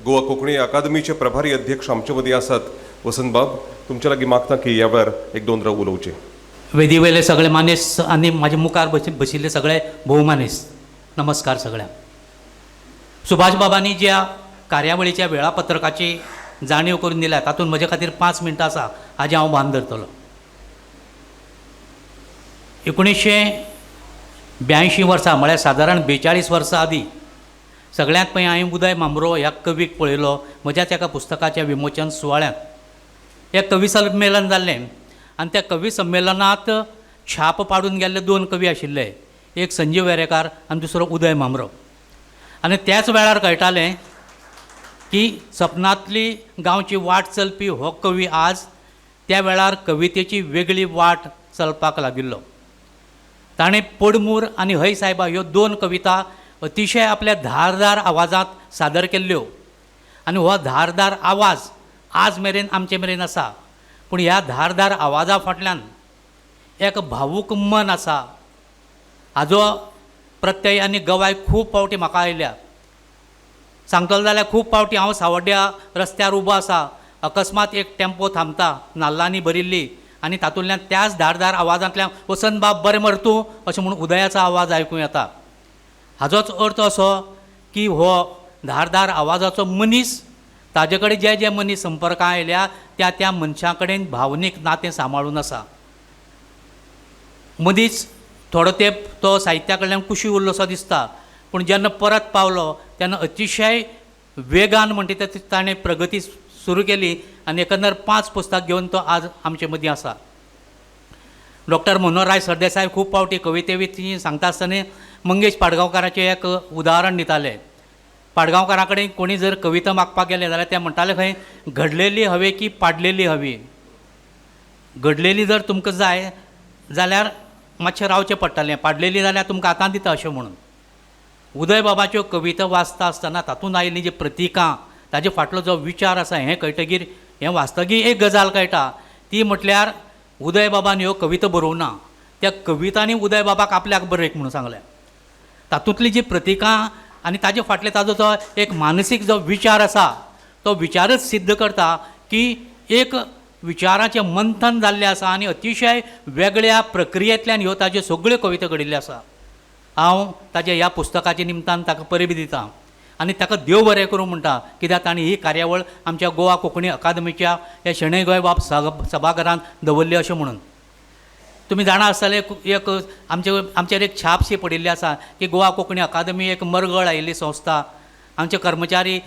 गोवा कोंकणी अकादमीचे प्रभारी अध्यक्ष आमचे मदीं आसात वसंत बाब. तुमच्या लागीं मागता की ह्या वेळार एक दोन राव उलोवचे. वेदी वयले सगळे मानेस्त आनी म्हाजे मुखार बशिल्ले सगळे भोवमानेस्त, नमस्कार सगळ्यांक. सुभाष बाबांनी ज्या कार्यावळीच्या वेळापत्रकाची जाणीव करून दिल्या तातूंत म्हजे खातीर 5 मिनटां आसा हाजें हांव भान धरतलो. 1982 वर्सा म्हळ्यार सादारण 42 वर्सां आदीं सगळ्यांत पयलीं हांवें उदय म्हांबरो ह्या कवीक पळयलो म्हज्याच एका पुस्तकाच्या विमोचन सुवाळ्यांत. एक कवी संमेलन जाल्लें आनी त्या कवी संमेलनांत छाप पाडून गेल्ले 2 कवी आशिल्ले, एक संजीव वेरेंकार आनी दुसरो उदय म्हांबरो. आनी त्याच वेळार कळटालें की सपनांतली गांवची वाट चलपी हो कवी आज त्या वेळार कवितेची वेगळी वाट चलपाक लागिल्लो. ताणें पडमूर आनी हय सायबा ह्यो 2 कविता अतिशय आपल्या धारदार आवाजांत सादर केल्ल्यो आनी हो धारदार आवाज आज मेरेन आमचे मेरेन आसा. पूण ह्या धारदार आवाजा फाटल्यान एक भावूक मन आसा हाजो प्रत्यय आनी गवाय खूब फावटी म्हाका आयल्या. सांगतलो जाल्यार खूब फावटी हांव सावड्ड्या रस्त्यार उबो आसा, अकस्मात एक टेम्पो थांबता नाल्लांनी भरिल्ली आनी तातूंतल्यान त्याच धारदार आवाजांतल्यान वसंत बाब बरें मरे तूं अशें म्हूण उदयाचो आवाज आयकूंक येता. हाजोच अर्थ असो की हो धारदार आवाजाचो मनीस ताजे कडेन जे जे मनीस संपर्कांत आयल्या त्या त्या मनशां कडेन भावनीक नातें सांबाळून आसा. मदींच थोडो तेंप तो साहित्या कडल्यान कुशी उरलोसो दिसता, पूण जेन्ना परत पावलो तेन्ना अतिशय वेगान म्हणटा ते ताणें प्रगती सुरू केली आनी एकंदर 5 पुस्तक घेवन तो आज आमचे मदीं आसा. डॉक्टर मनोहरराय सरदेसाय खूब फावटी कविते विशीं सांगता आसतना मंगेश पाडगांवकाराचें एक उदाहरण दिताले. पाडगांवकारा कडेन कोणी जर कविता मागपाक गेले जाल्यार ते म्हणटाले खंय घडलेली हवे की पाडलेली हवी. घडलेली जर तुमकां जाय जाल्यार मातशें रावचें पडटलें, पाडलेली जाल्यार तुमकां आतां दिता अशें म्हणून. उदय बाबाच्यो कविता वाचता आसतना तातूंत आयिल्लीं जीं प्रतिकां, ताजे फाटलो जो विचार आसा हें कळटगीर, हें वाचतगीर एक गजाल कळटा ती म्हटल्यार उदय बाबान ह्यो कविता बरोवना, त्या कवितांनी उदय बाबाक आपल्याक बरयक म्हणून सांगलें. तातूंतलीं जीं प्रतिकां आनी ताजे फाटले ताजो जो एक मानसीक जो विचार आसा तो विचारच सिद्ध करता की एक विचाराचें मंथन जाल्लें आसा आनी अतिशय वेगळ्या प्रक्रियेंतल्यान ह्यो ताज्यो सगळ्यो कविता घडिल्ल्यो आसा. हांव ताज्या ह्या पुस्तकाच्या निमतान ताका परबी दिता आनी ताका देव बरें करूं म्हणटा, कित्याक ताणें ही कार्यावळ आमच्या गोवा कोंकणी अकादमीच्या ह्या शणै गोंयबाब सभाघरांत दवरली अशें म्हणून. तुमी जाणा आसतले एक आमचेर एक छापशी पडिल्ली आसा की गोवा कोंकणी अकादमी एक मरगळ आयिल्ली संस्था, आमचे कर्मचारी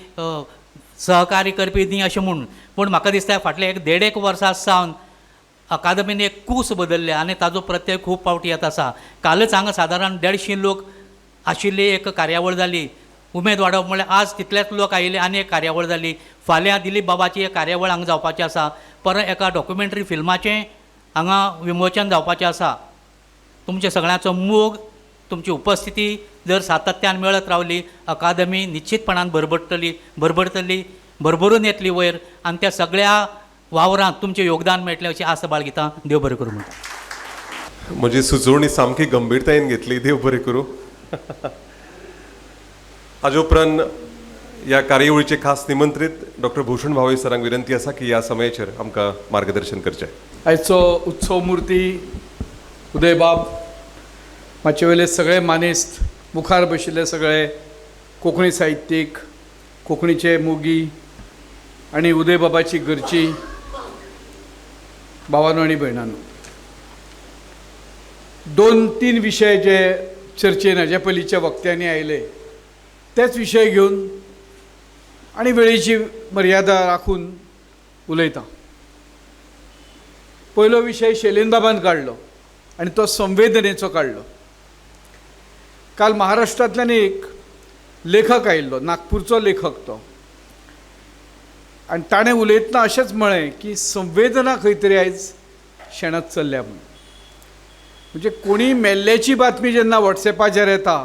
सहकार्य करपी न्ही अशें म्हूण. पूण म्हाका दिसता फाटले एक 1.5 वर्सां सावन अकादमीन एक कूस बदल्ल्या आनी ताजो प्रत्यय खूब फावटी येत आसा. कालच हांगा सादारण 150 लोक आशिल्ली एक कार्यावळ जाली. उमेद वाडोवप म्हळ्यार आज तितलेच लोक आयिल्ले आनी एक कार्यावळ जाली. फाल्यां दिलीप बाबाची एक कार्यावळ हांगा जावपाची आसा, परत एका डॉक्युमेंटरी फिल्माचें हांगा विमोचन जावपाचें आसा. तुमच्या सगळ्यांचो मोग, तुमची उपस्थिती जर सातत्यान मेळत रावली अकादमी निश्चितपणान भरभरतली भरभरतली भरभरून येतली वयर आनी त्या सगळ्या वावरांत तुमचें योगदान मेळटलें अशी आस बाळगिता. देव बरें करूं म्हणटा. म्हजी सुचोवणी सामकी गंभीरतायेन घेतली, देव बरें करूं. हाजे उपरांत ह्या कार्यावळीचे खास निमंत्रीत डॉक्टर भूषण भावे सरांक विनंती आसा की ह्या समयाचेर आमकां मार्गदर्शन करचें. आयचो उत्सव मूर्ती उदयबाब, माचये वयले सगळे मानेस्त, मुखार बशिल्ले सगळे कोंकणी साहित्यीक, कोंकणीचे मोगी आनी उदयबाबाची घरची भावानो आनी भयणानो, 2-3 विशय जे चर्चेन हाज्या पयलींच्या वक्त्यांनी आयले तेच विशय घेवन आनी वेळेची मर्यादा राखून उलयतां. पयलो विशय शैलेंद्रबाबान काडलो आनी तो संवेदनेचो काडलो. काल महाराष्ट्रांतल्यान एक लेखक आयिल्लो, नागपूरचो लेखक तो, आनी ताणें उलयतना अशेंच म्हळें की संवेदना खंय तरी आयज शेणत चल्ल्या म्हणून. म्हणजे कोणी मेल्ल्याची बातमी जेन्ना वॉट्सॅपाचेर येता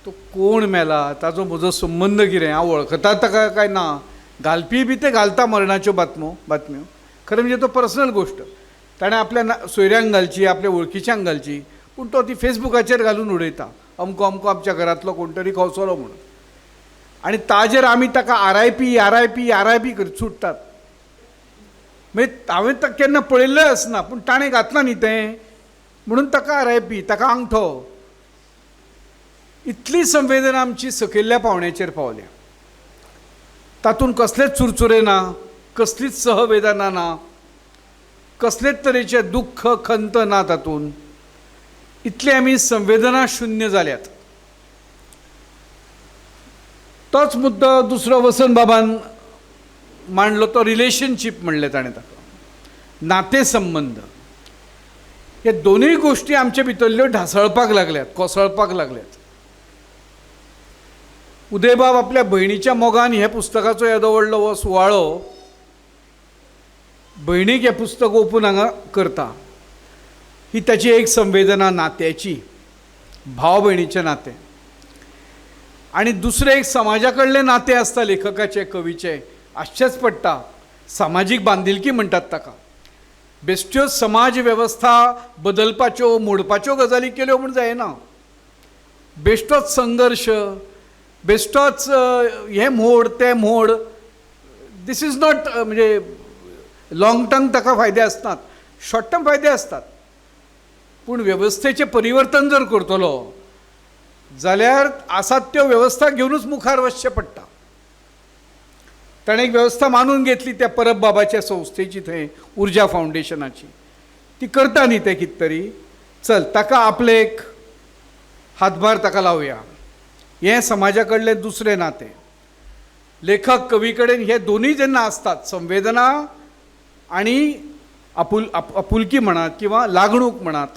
तो कोण मेला, ताजो म्हजो संबंद कितें, हांव वळखता ताका काय ना, घालपी बी ते घालता मरणाच्यो बातम्यो. खरें म्हणजे तो पर्सनल गोश्ट, ताणें आपल्या सोयऱ्यांक घालची, आपल्या वळखीच्यांक घालची, पूण तो ती फेसबुकाचेर घालून उडयता, अमको अमको आमच्या घरांतलो कोण तरी खवसलो म्हणून. आनी ताजेर आमी ताका RIP RIP RIP करीत सुट्टात. मागीर हांवें ताका केन्ना पळयल्लें आसना, पूण ताणें घातलां न्ही तें म्हणून ताका RIP, ताका आंगठो. इतली संवेदना आमची सकयल्ल्या पावण्याचेर पावल्या. तातूंत कसलेच चुरचुरे ना, कसलीच सहवेदना ना, कसलेच तरेचें दुख्ख खंत ना तातूंत. इतले आमी संवेदना शुन्य जाल्यात. तोच मुद्दो दुसरो वसंत बाबान मांडलो, तो रिलेशनशीप म्हणलें ताणें ताका, नाते संबंद. हे दोनूय गोश्टी आमचे भितरल्यो ढासळपाक लागल्यात, कोसळपाक लागल्यात. उदयबाब आपल्या भयणीच्या मोगान ह्या पुस्तकाचो येदो व्हडलो हो सुवाळो भयणीक हें पुस्तक ओपून हांगा करता. ही ताची एक संवेदना नात्याची, भाव भयणीचें नातें. आनी दुसरें एक समाजा कडलें नातें आसता लेखकाचें, कवीचें, आसचेंच पडटा. सामाजीक बांदिलकी म्हणटात ताका. बेश्ट्यो समाज वेवस्था बदलपाच्यो, मोडपाच्यो गजाली केल्यो म्हूण जायना. बेश्टोच संघर्श, बेश्टोच हें मोड तें मोड, this is not, म्हणजे लाँग टर्म ताका फायदे आसनात, शॉर्ट टर्म फायदे आसतात. पूण वेवस्थेचें परिवर्तन जर करतलो जाल्यार आसात त्यो वेवस्था घेवनूच मुखार वचचें पडटा. ताणें एक वेवस्था मानून घेतली त्या परब बाबाच्या संस्थेची, थंय उर्जा फावंडेशनाची, ती करता न्ही तें कितें तरी, चल ताका आपलें एक हातभार ताका लावया. हें समाजा कडलें दुसरें नातें. लेखक कवी कडेन हे दोनूय जेन्ना आसतात, संवेदना आनी आपुलकी म्हणात किंवा लागणूक म्हणात,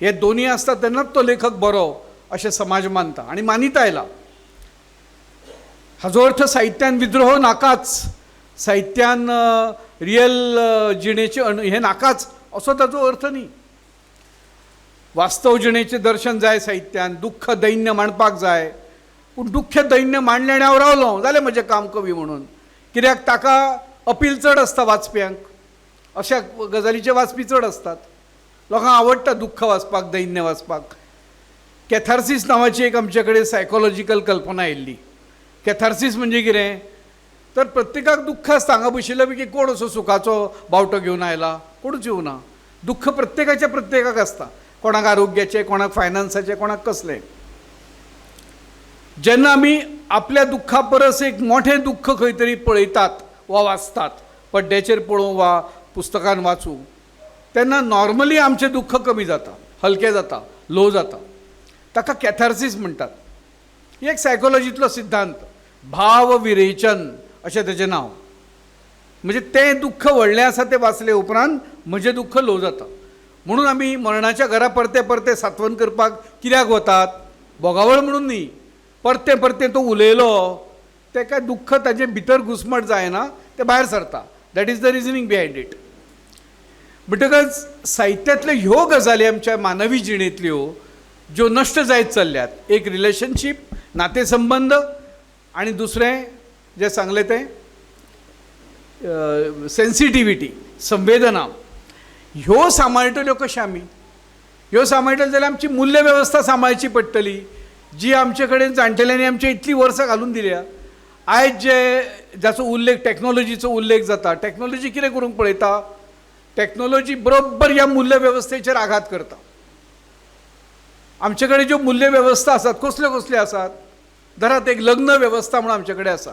हे दोनूय आसतात तेन्नाच तो लेखक बरो अशें समाज मानता आनी मानीत आयला. हाजो अर्थ साहित्यान विद्रोह नाकाच, साहित्यान रियल जिणेचे हें नाकाच असो ताचो अर्थ न्ही. वास्तव जिणेचें दर्शन जाय साहित्यान, दुख्ख दैन्य मांडपाक जाय. पूण दुख्ख दैन्य मांडलें आनी हांव रावलो जालें म्हजें काम कवी म्हणून, कित्याक ताका अपील चड आसता वाचप्यांक, अशा गजालीचे वाचपी चड आसतात. लोकांक आवडटा दुख्ख वाचपाक, दैन्य वाचपाक. कॅथार्सिस नांवाची एक आमचे कडेन सायकोलॉजिकल कल्पना आयिल्ली. कॅथार्सिस म्हणजे कितें तर प्रत्येकाक दुख्ख आसता. हांगा बशिल्ल्या पैकी कोण असो सुखाचो बावटो घेवन आयला? कोणूच येवना. दुख्ख प्रत्येकाच्या प्रत्येकाक आसता, कोणाक आरोग्याचें, कोणाक फायनान्साचें, कोणाक कसलें. जेन्ना आमी आपल्या दुख्खा परस एक मोठें दुख्ख खंय तरी पळयतात वा वाचतात, पड्ड्याचेर पळोवं वा पुस्तकान वाचूं, तेन्ना नॉर्मली आमचें दुख्ख कमी जाता, हलकें जाता, लो जाता. ताका कॅथार्सिस म्हणटात. एक सायकोलॉजींतलो सिद्धांत, भाव विरेचन अशें ताचें नांव. म्हणजे तें दुख्ख व्हडलें आसा तें वाचले उपरांत म्हजें दुख्ख लो जाता. म्हणून आमी मरणाच्या घरा परते परते सात्वन करपाक कित्याक वतात? भोगावळ म्हणून न्ही, परते परते तो उलयलो तेका दुख्ख ताजे भितर घुसमट जायना, तें भायर सरता. That is the reasoning behind it. म्हणटकच साहित्यांतल्यो ह्यो गजाली आमच्या मानवी जिणेंतल्यो ज्यो नश्ट जायत चल्ल्यात, एक रिलेशनशीप, नातेसंबंद, आनी दुसरें जें सांगलें तें सेन्सिटिविटी, संवेदना, ह्यो सांबाळटल्यो कश्यो आमी? ह्यो सांबाळटल्यो जाल्यार आमची मूल्य वेवस्था सांबाळची पडटली, जी आमचे कडेन जाणटेल्यांनी आमच्या इतलीं वर्सां घालून दिल्या. आयज जे जाचो उल्लेख टॅक्नोलॉजीचो उल्लेख जाता, टॅक्नोलॉजी कितें करूंक पळयता? टॅक्नोलॉजी बरोबर ह्या मूल्य वेवस्थेचेर आघात करता. आमचे कडेन ज्यो मूल्य वेवस्था आसात कसल्यो कसल्यो आसात, धरात एक लग्न वेवस्था म्हणून आमचे कडेन आसा,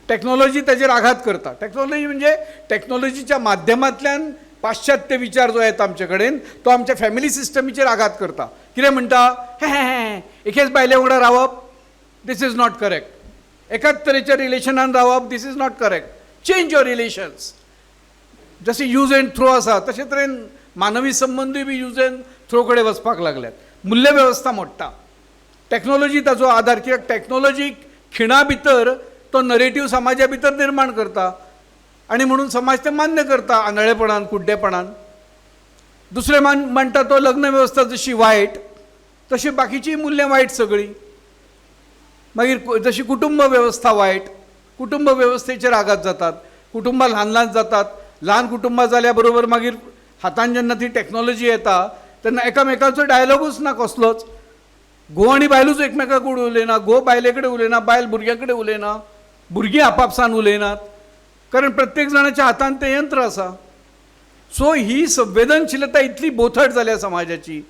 टॅक्नोलॉजी ताजेर आघात करता. टॅक्नोलॉजी म्हणजे टॅक्नोलॉजीच्या माध्यमांतल्यान पाश्चात्य विचार जो येता आमचे कडेन तो आमच्या फॅमिली सिस्टमीचेर आघात करता. कितें म्हणटा? हे हे एकेच बायले वांगडा रावप, this is not correct. एकाच तरेच्या रिलेशनान रावप, this is not correct. Change your relations. जशें यूज एंड थ्रो आसा तशे तरेन मानवी संबंदूय बी यूज एंड थ्रो कडेन वचपाक लागल्यात. मूल्य वेवस्था मोडटा. टॅक्नोलॉजी ताचो आदार, कित्याक टॅक्नोलॉजी खिणा भितर तो नरेटीव समाजा भितर निर्माण करता आनी म्हणून समाज तें मान्य करता आंधळेपणान, कुड्डेपणान. दुसरें मानता तो लग्न वेवस्था जशी वायट तशी बाकीचीय मुल्यां वायट सगळीं. मागीर जशी कुटुंब वेवस्था वायट, कुटुंब वेवस्थेचेर आघात जातात, कुटुंबां ल्हान ल्हान जातात, ल्हान कुटुंबां जाल्या बरोबर मागीर हातान जेन्ना ती टॅक्नोलॉजी येता तेन्ना एकामेकांचो डायलॉगूच ना कसलोच. घोव आनी बायलूच एकमेकां कडेन उलयना, घोव बायले कडेन उलयना, बायल भुरग्यां कडेन उलयना, भुरगीं आपापसान उलयनात, कारण प्रत्येक जाणाच्या हातान तें यंत्र आसा. सो ही संवेदनशीलता इतली बोथट जाल्या समाजाची,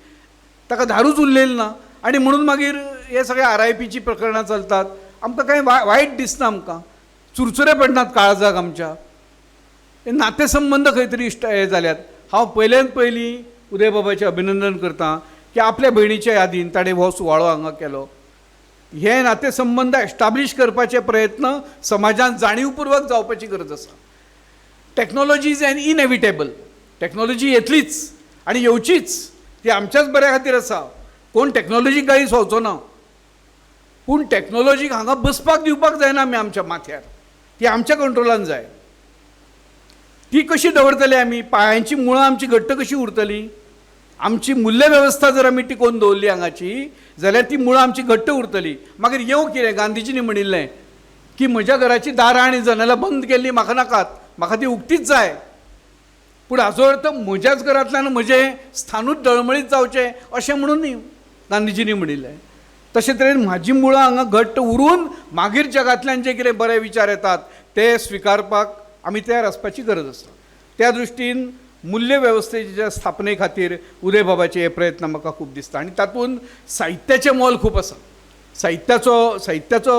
ताका धारूच उरलेली ना. आनी म्हणून मागीर हे सगळे RIPची प्रकरणां चलतात. आमकां कांय वायट दिसना, आमकां चुरचुरे पडनात काळजाक आमच्या. हे नातेसंबंद खंय तरी इश्ट हे जाल्यात. हांव पयल्यान पयलीं उदयबाबाचें अभिनंदन करतां की आपल्या भयणीच्या यादीन ताणें हो सुवाळो हांगा केलो. हे नातेसंबंद एस्टाब्लीश करपाचे प्रयत्न समाजान जाणीवपूर्वक जावपाची गरज आसा. Technology is an inevitable, technology येतलीच आनी येवचीच, ती आमच्याच बऱ्या खातीर आसा. कोण टॅक्नोलॉजी गाळी सोंवचो ना, पूण टॅक्नोलॉजीक हांगा बसपाक दिवपाक जायना आमी आमच्या माथ्यार, ती आमच्या कंट्रोलान जाय. ती कशी दवरतले आमी, पांयांची मुळां आमची घट्ट कशी उरतली, आमची मूल्य वेवस्था जर आमी टिकोवन दवरली हांगाची जाल्यार ती मुळां आमची घट्ट उरतली. मागीर येवं कितें, गांधीजींनी म्हणिल्लें की म्हज्या घराची दारां आनी जनेलां बंद केल्लीं म्हाका नाकात, म्हाका ती उक्तीच जाय. पूण हाचो अर्थ म्हज्याच घरांतल्यान म्हजें स्थानूच डळमळीत जावचें अशें म्हणून न्ही गांधीजींनी म्हणिल्लें. तशें तरेन म्हाजी मुळां हांगा घट्ट उरून मागीर जगांतल्यान जे कितें बरे विचार येतात ते स्विकारपाक आमी तयार आसपाची गरज आसा. त्या दृश्टीन मूल्य वेवस्थेच्या स्थापने खातीर उदयबाबाचे हे प्रयत्न म्हाका खूब दिसता आनी तातूंत साहित्याचें मोल खूब आसा. साहित्याचो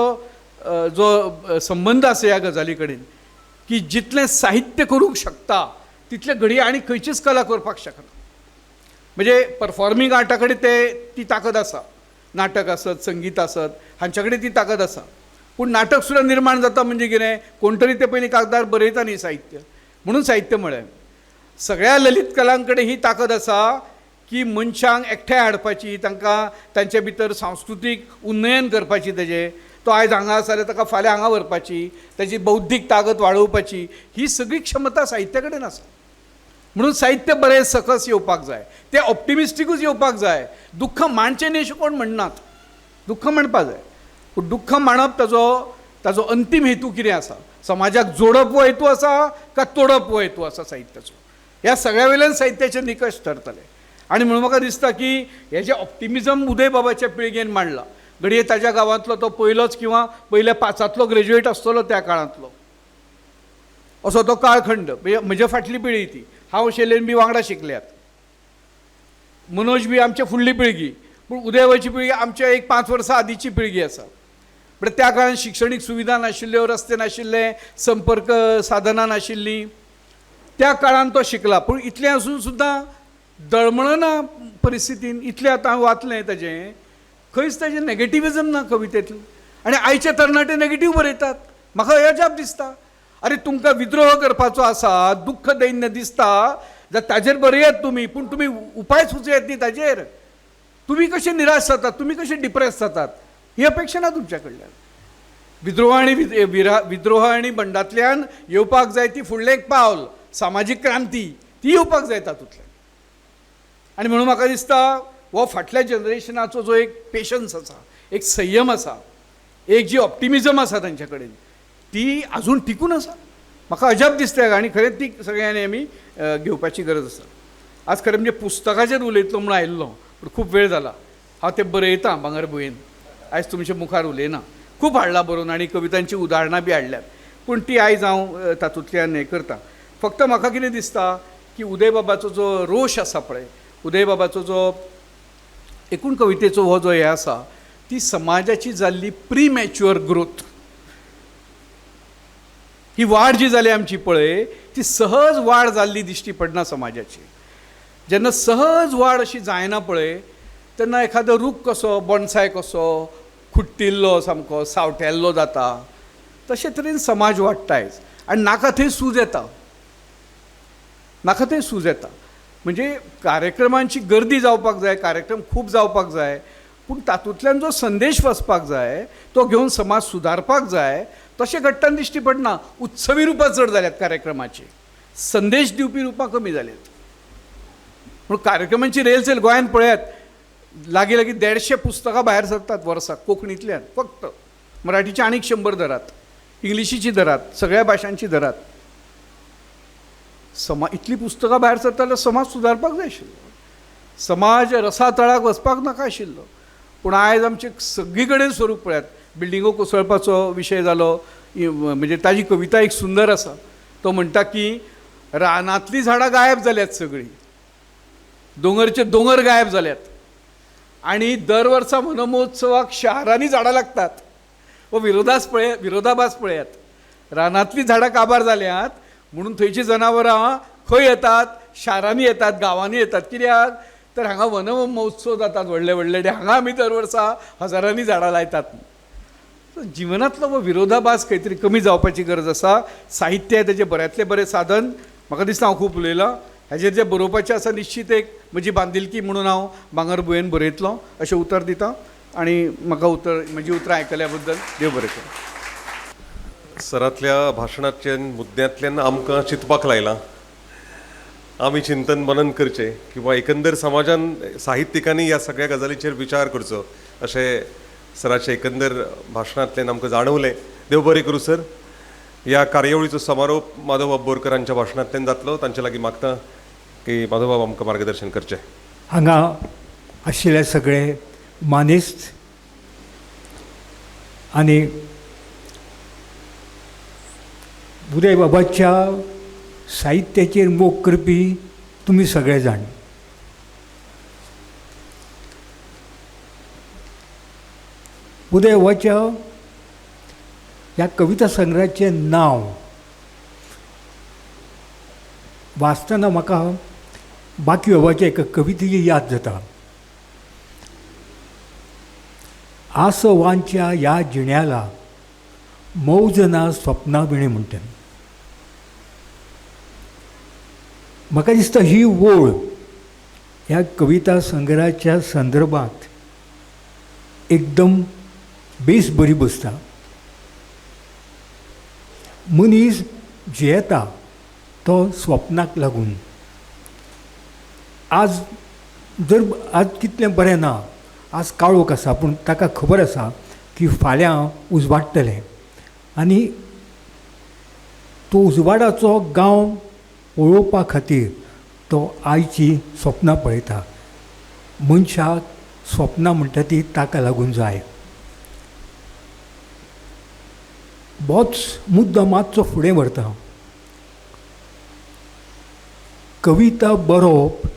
जो संबंद आसा ह्या गजाली कडेन की जितलें साहित्य करूंक शकता तितलें घडये आनी खंयचीच कला करपाक शकना. म्हणजे परफॉर्मींग आर्टा कडेन ती ताकद आसा, नाटक आसत, संगीत आसत, हांच्या कडेन ती ताकद आसा. पूण नाटक सुद्दां निर्माण जाता म्हणजे कितें, कोण तरी तें पयलीं कागदार बरयता न्ही साहित्य, म्हणून साहित्य म्हळें. सगळ्या ललित कलां कडेन ही ताकद आसा की मनशांक एकठांय हाडपाची, तांकां तांचे भितर सांस्कृतीक उन्नयन करपाची, तेजें तो आयज हांगा आसा जाल्यार ताका फाल्यां हांगा व्हरपाची, ताची बौद्धीक ताकद वाडोवपाची, ही सगळी क्षमता साहित्या कडेन आसा. म्हणून साहित्य बरें सकस येवपाक जाय, तें ऑप्टिमिस्टिकूच येवपाक जाय. दुख्ख मांडचें न्ही अशें कोण म्हणनात, दुख्ख मांडपाक जाय, पूण दुख्ख मांडप ताजो अंतीम हेतू कितें आसा, समाजाक जोडप हो हेतू आसा काय तोडप हो हेतू आसा साहित्याचो, ह्या सगळ्या वयल्यान साहित्याचे निकश ठरतले. आनी म्हणून म्हाका दिसता की हे जे ऑप्टिमिजम उदयबाबाच्या पिळगेन मांडलां, घडये ताज्या गांवांतलो तो पयलोच किंवा पयल्या पांचांतलो ग्रेज्युएट आसतलो त्या काळांतलो, असो तो काळखंड. म्हज्या फाटली पिळगी ती, हांव शैलेन बी वांगडा शिकल्यात, मनोज बी आमच्या फुडली पिळगी, पूण उदयबाबाची पिळगी आमच्या एक 5 वर्सां आदींची पिळगी आसा. पण त्या काळान शिक्षणीक सुविधा नाशिल्ल्यो, रस्ते नाशिल्ले, संपर्क साधनां नाशिल्लीं, त्या काळान तो शिकला. पूण इतलें आसून सुद्दां डळमळना परिस्थितीन, इतलें आतां हांव वाचलें ताजें, खंयच ताजें नॅगेटिविजम ना कवितेंतलें. आनी आयचे तरणाटे नॅगेटीव बरयतात, म्हाका अजाप दिसता. अरे तुमकां विद्रोह करपाचो आसा, दुख्ख दैन्य दिसता जाल्यार ताजेर बरयात तुमी, पूण तुमी उपाय सुचयात न्ही ताजेर. तुमी कशे निराश जातात, तुमी कशे डिप्रेस जातात, ही अपेक्षा ना तुमच्या कडल्यान. विद्रोह आनी बंडांतल्यान येवपाक जाय ती फुडलें एक पावल, सामाजीक क्रांती, ती येवपाक जाय तातूंतल्यान. आनी म्हणून म्हाका दिसता हो फाटल्या जनरेशनाचो जो एक पेशन्स आसा, एक संयम आसा, एक जी ऑप्टिमिजम आसा तांच्या कडेन, ती आजून टिकून आसा. म्हाका अजाप दिसता आनी खरें ती सगळ्यांनी आमी घेवपाची गरज आसा. आज खरें म्हणजे पुस्तकाचेर उलयतलो म्हूण आयिल्लो, पूण खूब वेळ जाला. हांव तें बरयतां भांगरभुंयेन, आयज तुमच्या मुखार उलयना. खूब हाडलां बरोवन आनी कवितांचीं उदाहरणां बी हाडल्यात, पूण ती आयज हांव तातूंतल्यान हें करता. फक्त म्हाका कितें दिसता की उदयबाबाचो जो रोश आसा पळय, उदयबाबाचो जो एकूण कवितेचो हो जो हें आसा, ती समाजाची जाल्ली प्रीमॅच्युअर ग्रोथ, ही वाड जी जाली आमची पळय, ती सहज वाड जाल्ली दिश्टी पडना समाजाची. जेन्ना सहज वाड अशी जायना पळय, तेन्ना एखादो रूख कसो, बोनसाय कसो खुट्टिल्लो, सामको सावटेल्लो जाता, तशे तरेन समाज वाडटा आयज. आनी नाका थंय सूज येता, नाका थंय सूज येता. म्हणजे कार्यक्रमांची गर्दी जावपाक जाय, कार्यक्रम खूब जावपाक जाय, पूण तातूंतल्यान जो संदेश वचपाक जाय तो घेवन समाज सुदारपाक जाय, तशें घडटना दिश्टी पडना. उत्सवी रुपां चड जाल्यात कार्यक्रमाची, संदेश दिवपी रुपां कमी जाल्यात. पूण कार्यक्रमांची रेलचेल गोंयांत पळयात, लागीं लागीं 150 पुस्तकां भायर सरतात वर्साक कोंकणींतल्यान फक्त. मराठीची आनीक 100 धरात, इंग्लिशीची धरात, सगळ्या भाशांची धरात. इतलीं पुस्तकां भायर सरता जाल्यार समाज सुदारपाक जाय आशिल्लो, समाज रसातळाक वचपाक नाका आशिल्लो. पूण आयज आमचे सगळी कडेन स्वरूप पळयात, बिल्डिंगो कोसळपाचो विशय जालो, म्हणजे ताजी कविता एक सुंदर आसा. तो म्हणटा की रानांतलीं झाडां गायब जाल्यात सगळीं, दोंगरचे दोंगर गायब जाल्यात, आनी दर वर्सा वनमहोत्सवाक शारांनी झाडां लागतात. हो विरोधाभास पळयात, रानांतलीं झाडां काबार जाल्यात म्हणून थंयचीं जनावरां खंय येतात, शारांनी येतात, गांवांनी येतात. कित्याक तर हांगा वनमहोत्सव जातात व्हडले व्हडले, हांगा आमी दर वर्सा हजारांनी झाडां लायतात. जिवनांतलो हो विरोधाभास खंय तरी कमी जावपाची गरज आसा. साहित्य हें तेजें बऱ्यांतलें बरें साधन. म्हाका दिसता हांव खूब उलयलां, हाजेर जें बरोवपाचें आसा निश्चीत एक म्हजी बांदिलकी म्हणून हांव भांगरभूंयेन बरयतलो अशें उतर दिता आनी म्हाका म्हजी उतरां आयकल्या बद्दल देव बरें करूं. सरांतल्या भाशणाच्या मुद्द्यांतल्यान आमकां चिंतपाक लायलां, आमी चिंतन मनन करचें किंवा एकंदर समाजान साहित्यिकांनी ह्या सगळ्या गजालीचेर विचार करचो अशें सराच्या एकंदर भाशणांतल्यान आमकां जाणवलें. देव बरें करूं सर. ह्या कार्यावळीचो समारोप माधवबाब बोरकर हांच्या भाशणांतल्यान जातलो. तांचे लागीं मागता की माधवबाब आमकां मार्गदर्शन करचें. हांगा आशिल्ले सगळे मानेस्त आनी उदयबाबाच्या साहित्याचेर मोग करपी तुमी सगळे जाण, उदयबाबाच्या ह्या कविता संग्रहाचें नांव वाचतना म्हाका बाकीबाबाच्या एका कवितेची याद जाता. आसवांच्या ह्या जिण्याला मौज ना स्वप्ना विणे म्हणटा. म्हाका दिसता ही ओळ ह्या कविता संग्रहाच्या संदर्भात एकदम बेस बरी बसता. मनीस जियेता तो स्वप्नाक लागून. आज जर आज कितलें बरें ना, आज काळोख आसा, पूण ताका खबर आसा की फाल्यां उजवाडटलें आनी तो उजवाडाचो गांव पळोवपा खातीर तो आयची स्वप्नां पळयता. मनशाक स्वप्नां म्हणटा ती ताका लागून जाय. बोच मुद्दो मातसो फुडें व्हरता. कविता बरोवप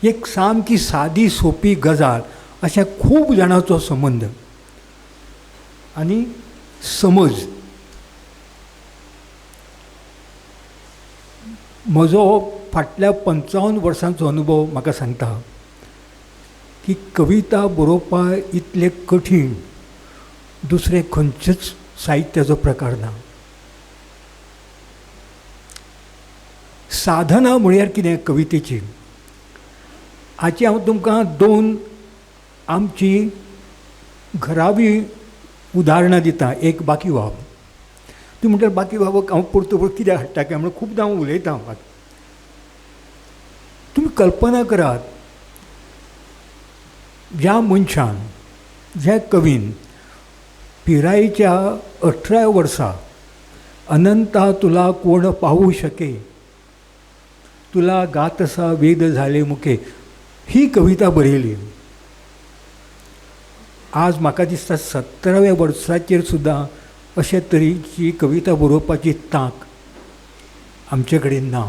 एक सामकी सादी सोंपी गजाल अशें खूब जाणांचो संबंद आनी समज. म्हजो फाटल्या 55 वर्सांचो अनुभव म्हाका सांगता की कविता बरोवपा इतलें कठीण दुसरें खंयचेच साहित्याचो प्रकार ना. साधना म्हळ्यार कितें कवितेची, हाची हांव तुमकां दोन आमची घरावी उदाहरणां दिता. एक बाकीबाब, तूं म्हणटा बाकीबाबाक हांव परतो परत कित्याक हाडटा काय म्हणून खुबदां हांव उलयतां. तुमी कल्पना करात, ज्या मनशान, ज्या कवीन पिरायेच्या 18 वर्सा अनंता तुला कोण पाहू शके, तुला गातसा वेद झाले मुखे ही कविता बरयली, आज म्हाका दिसता 17व्या वर्साचेर सुद्दां अशे तरेची कविता बरोवपाची तांक आमचे कडेन ना.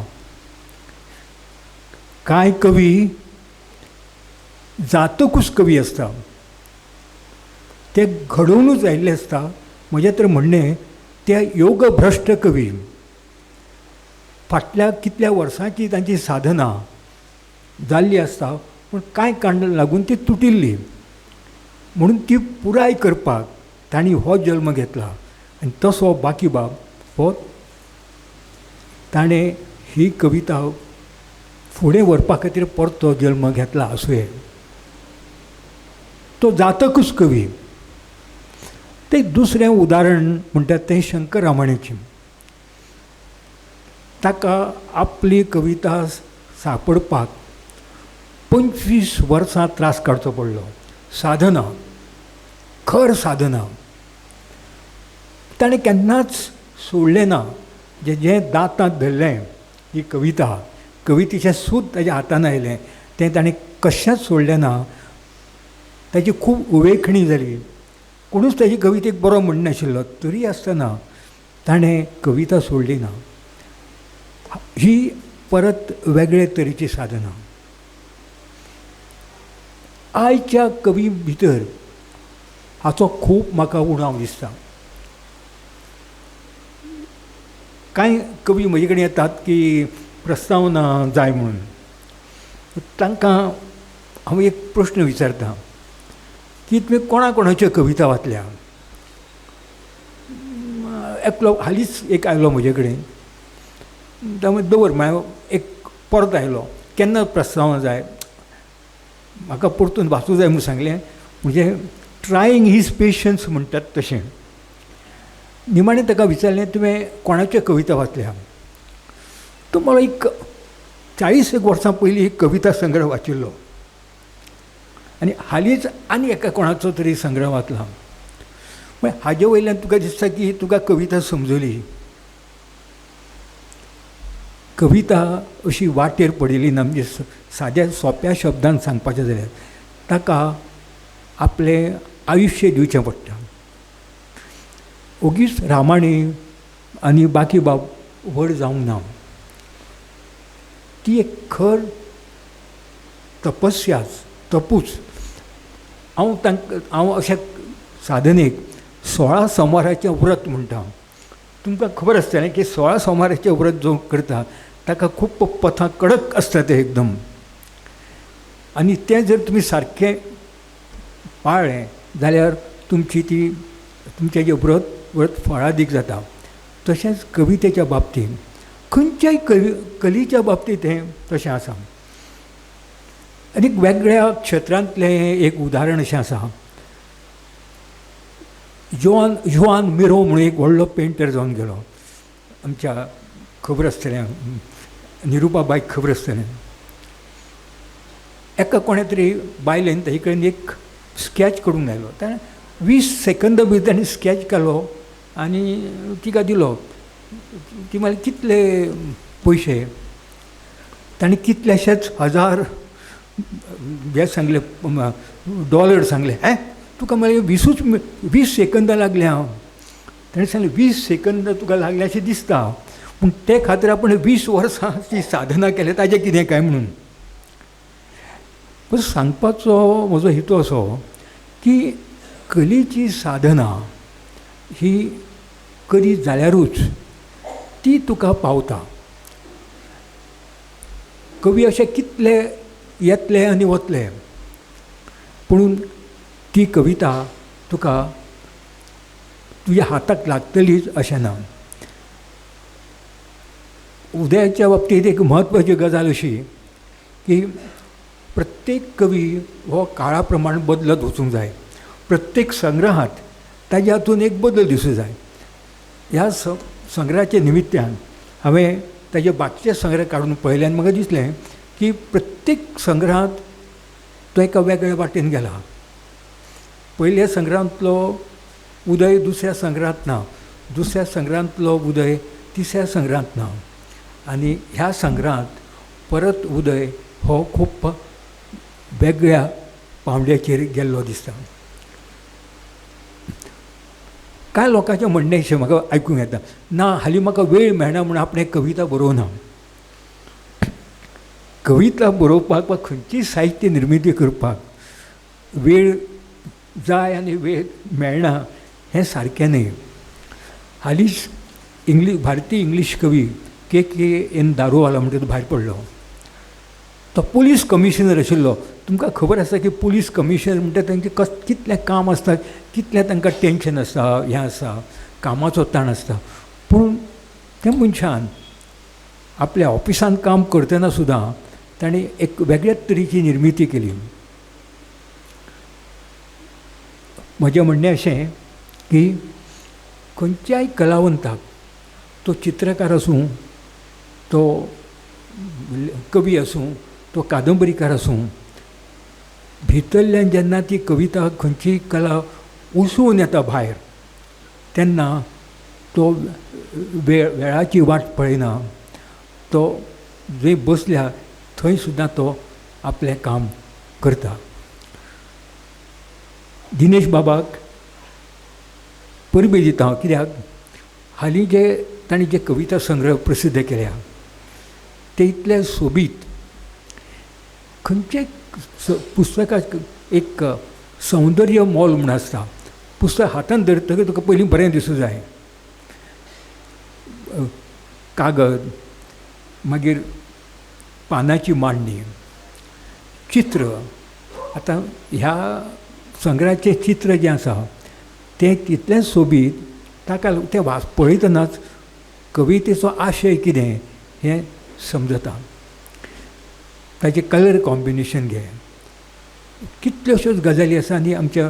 कांय कवी जातकूच कवी आसता, ते घडोवनूच आयिल्ले आसता. म्हजें तर म्हणणें ते योगभ्रश्ट कवी फाटल्या कितल्या वर्सांची तांची साधना जाल्ली आसता, पूण कांय कारणाक लागून ती तुटिल्ली, म्हणून ती पुराय करपाक तांणी हो जल्म घेतला. आनी तसो बाकीबाब हो ताणें ही कविता फुडें व्हरपा खातीर परतो जल्म घेतला आसुये. तो जातकूच कवी. तें दुसरें उदाहरण म्हणटात तें शंकर रामाणीचें. ताका आपली कविता सापडपाक 25 वर्सां त्रास काडचो पडलो. साधना, खर साधना. ताणें केन्नाच सोडलें ना. जें दांतांत धरलें ही कविता, कवितेचें सूत ताज्या हातान आयलें, तें ताणें कशेंच सोडलें ना. ताची खूब उवेखणी जाली, कोणूच ताजी कवितेक बरो म्हणनाशिल्लो, तरी आसतना ताणें कविता सोडली ना. ही परत वेगळे तरेची साधना. आयच्या कवी भितर हाचो खूब म्हाका उणाव दिसता. कांय कवी म्हजे कडेन येतात की प्रस्तावना जाय म्हणून, तांकां हांव एक प्रश्न विचारता की तुवें कोणा कोणाच्यो कविता वाचल्या. एकलो हालींच एक आयलो म्हजे कडेन, त्यामुळे दवर म्हळ्यार एक परत आयलो, केन्ना प्रस्तावना जाय म्हाका परतून वाचूं जाय म्हूण सांगलें. म्हणजे ट्रायींग his patience म्हणटात तशें. निमाणें ताका विचारलें तुवें कोणाच्यो कविता वाचल्या. तो मला एक 40 एक वर्सां पयलीं एक कविता संग्रह वाचिल्लो आनी हालींच आनी एका कोणाचो तरी संग्रह वाचला. म्हळ्यार हाजे वयल्यान तुका दिसता की तुका कविता समजली. कविता अशी वाटेर पडिल्ली ना, म्हणजे साद्या सोंप्या शब्दान सांगपाचें जाल्यार ताका आपलें आयुश्य दिवचें पडटा. ओगीच रामाणी आनी बाकी बाब व्हड जावंक ना, ती एक खर तपस्याच, तपूच. हांव तांकां हांव अशा साधनेक 16 सोमाराचें व्रत म्हणटा. तुमकां खबर आसतलें की 16 सोमाराचें व्रत जो करता ताका खूब पथां कडक आसता तें एकदम, आनी तें जर तुमी सारकें पाळ्ळें जाल्यार तुमची ती तुमचें जें व्रत व्रत फळादीक जाता. तशेंच कवितेच्या बाबतींत, खंयच्याय कलेच्या बाबतींत हें तशें आसा. आनी वेगळ्या क्षेत्रांतलें एक उदाहरण अशें आसा, जुआन मिरो म्हणून एक व्हडलो पेंटर जावन गेलो, आमच्या खबर आसतलें, निरुपा बायक खबर आसतलें. एका कोणा तरी बायलेन ताजे कडेन एक स्कॅच करून आयलो, ताणें 20 सेकंदा भितर ताणें स्कॅच काडलो आनी तिका दिलो. ती म्हळ्यार कितले पयशे, ताणें कितलेशेच हजार हे सांगले, डॉलर सांगले. हें तुका म्हळ्यार 20 सेकंदां लागलें हांव. ताणें सांगलें 20 सेकंद तुका लागले अशें दिसता, पूण ते खातीर आपण 20 वर्सां ती साधना केल्या ताजें कितें काय म्हणून. पण सांगपाचो म्हजो हेतू असो की कलेची साधना ही करीत जाल्यारूच ती तुका पावता. कवी अशे कितले येतले आनी वतले, पूण ती कविता तुका तुज्या हाताक लागतलीच अशें ना. उदयाच्या बाबतींत एक म्हत्वाची गजाल अशी की प्रत्येक कवी हो काळा प्रमाण बदलत वचूंक जाय. प्रत्येक संग्रहांत ताज्या हातून एक बदल दिसूं जाय. ह्या संग्रहाच्या निमित्यान हांवें ताजे बाकीचे संग्रह काडून पळयले आनी म्हाका दिसलें की प्रत्येक संग्रहांत तो एका वेगळ्या वाटेन गेला. पयल्या संग्रहांतलो उदय दुसऱ्या संग्रहांत ना, दुसऱ्या संग्रहांतलो उदय तिसऱ्या संग्रहांत ना, आनी ह्या संग्रहांत परत उदय हो खूब वेगळ्या पावंड्याचेर गेल्लो दिसता. कांय लोकांचें म्हणणें अशें म्हाका आयकूंक येता, ना हालीं म्हाका वेळ मेळना म्हूण आपणें कविता बरोवना. कविता बरोवपाक वा खंयचीय साहित्य निर्मिती करपाक वेळ जाय आनी वेळ मेळना हें सारकें न्हय. हालींच भारतीय इंग्लीश कवी के के एन दारुवाला म्हणटा तो भायर पडलो. तो पुलीस कमिशनर आशिल्लो. तुमकां खबर आसा की पुलीस कमिशनर म्हणटा तांचें कितलें काम आसता, कितलें तांकां टेंशन आसता, हें आसा, कामाचो ताण आसता. पूण त्या मनशान आपल्या ऑफिसान काम करतना सुद्दां ताणें एक वेगळ्याच तरेची निर्मिती केली. म्हजें म्हणणें अशें की खंयच्याय कलावंताक, तो चित्रकार आसूं, तो कवी आसूं, तो कादंबरीकार आसूं, भितरल्यान जेन्ना ती कविता खंयचीय कला उसळून येता भायर तेन्ना तो वेळाची वाट पळयना, तो जंय बसल्या थंय सुद्दां तो आपलें काम करता. दिनेश बाबाक परबीं दिता हांव, कित्याक हालीं जे तांणी जे कविता संग्रह प्रसिद्ध केल्या ते इतले सोबीत, खंयचे पुस्तकाक एक सौंदर्य मोल म्हूण आसता. पुस्तक हातान धरतकीर तुका पयलीं बरें दिसूं जाय, कागद, मागीर पानाची मांडणी, चित्र. आतां ह्या संग्रहाचें चित्र जें आसा तें तितलेंच सोबीत, ताका तें वाच पळयतनाच कवितेचो आशय कितें हें समजता. ताचें कलर कॉम्बिनेशन घे, कितल्योश्योच गजाली आसा. आनी आमच्या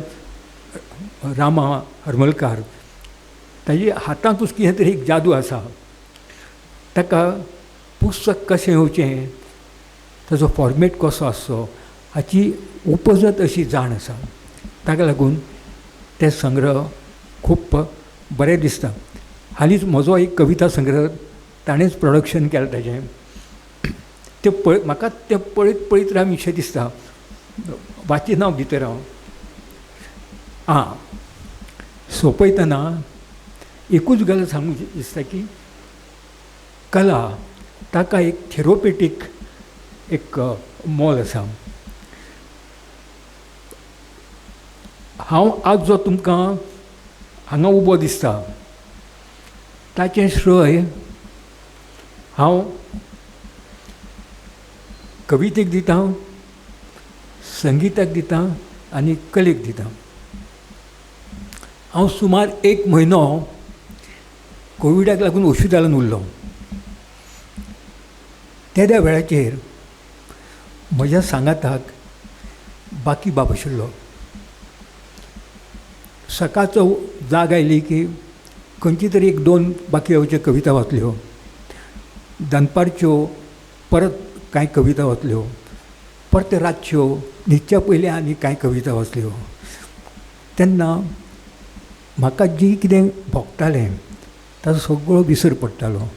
रामा हरमलकार ताजे हातांतूच कितें तरी एक जादू आसा. ताका पुस्तक कशें येवचें, ताचो फॉर्मेट कसो आसचो हाची उपजत अशी जाण आसा. ताका लागून ते संग्रह खूब बरें दिसता. हालींच म्हजो एक कविता संग्रह ताणेंच प्रोडक्शन केलें ताजें, तें पळय म्हाका तें पळयत पळयत राव अशें दिसता. वाचिना हांव भितर हांव आं सोंपयतना एकूच गजाल सांगूंक दिसता की कला ताका एक थेरोपेटीक एक मोल आसा. हांव आज जो तुमकां हांगा उबो दिसता ताचें श्रेय हांव कवितेक दिता, संगिताक दिता आनी कलेक दिता. हांव सुमार एक म्हयनो कोविडाक लागून ओशिदालान उरलो. तेद्या वेळाचेर म्हज्या सांगाताक बाकीबाब आशिल्लो. सकाळचो जाग आयली की खंयची तरी एक दोन बाकीबाबाच्यो कविता वाचल्यो, दनपारच्यो परत कांय कविता वाचल्यो, परत रातच्यो न्हिदच्या पयलीं आनी कांय कविता वाचल्यो. तेन्ना म्हाका जी कितें भोगतालें ताचो सगळो विसर पडटालो.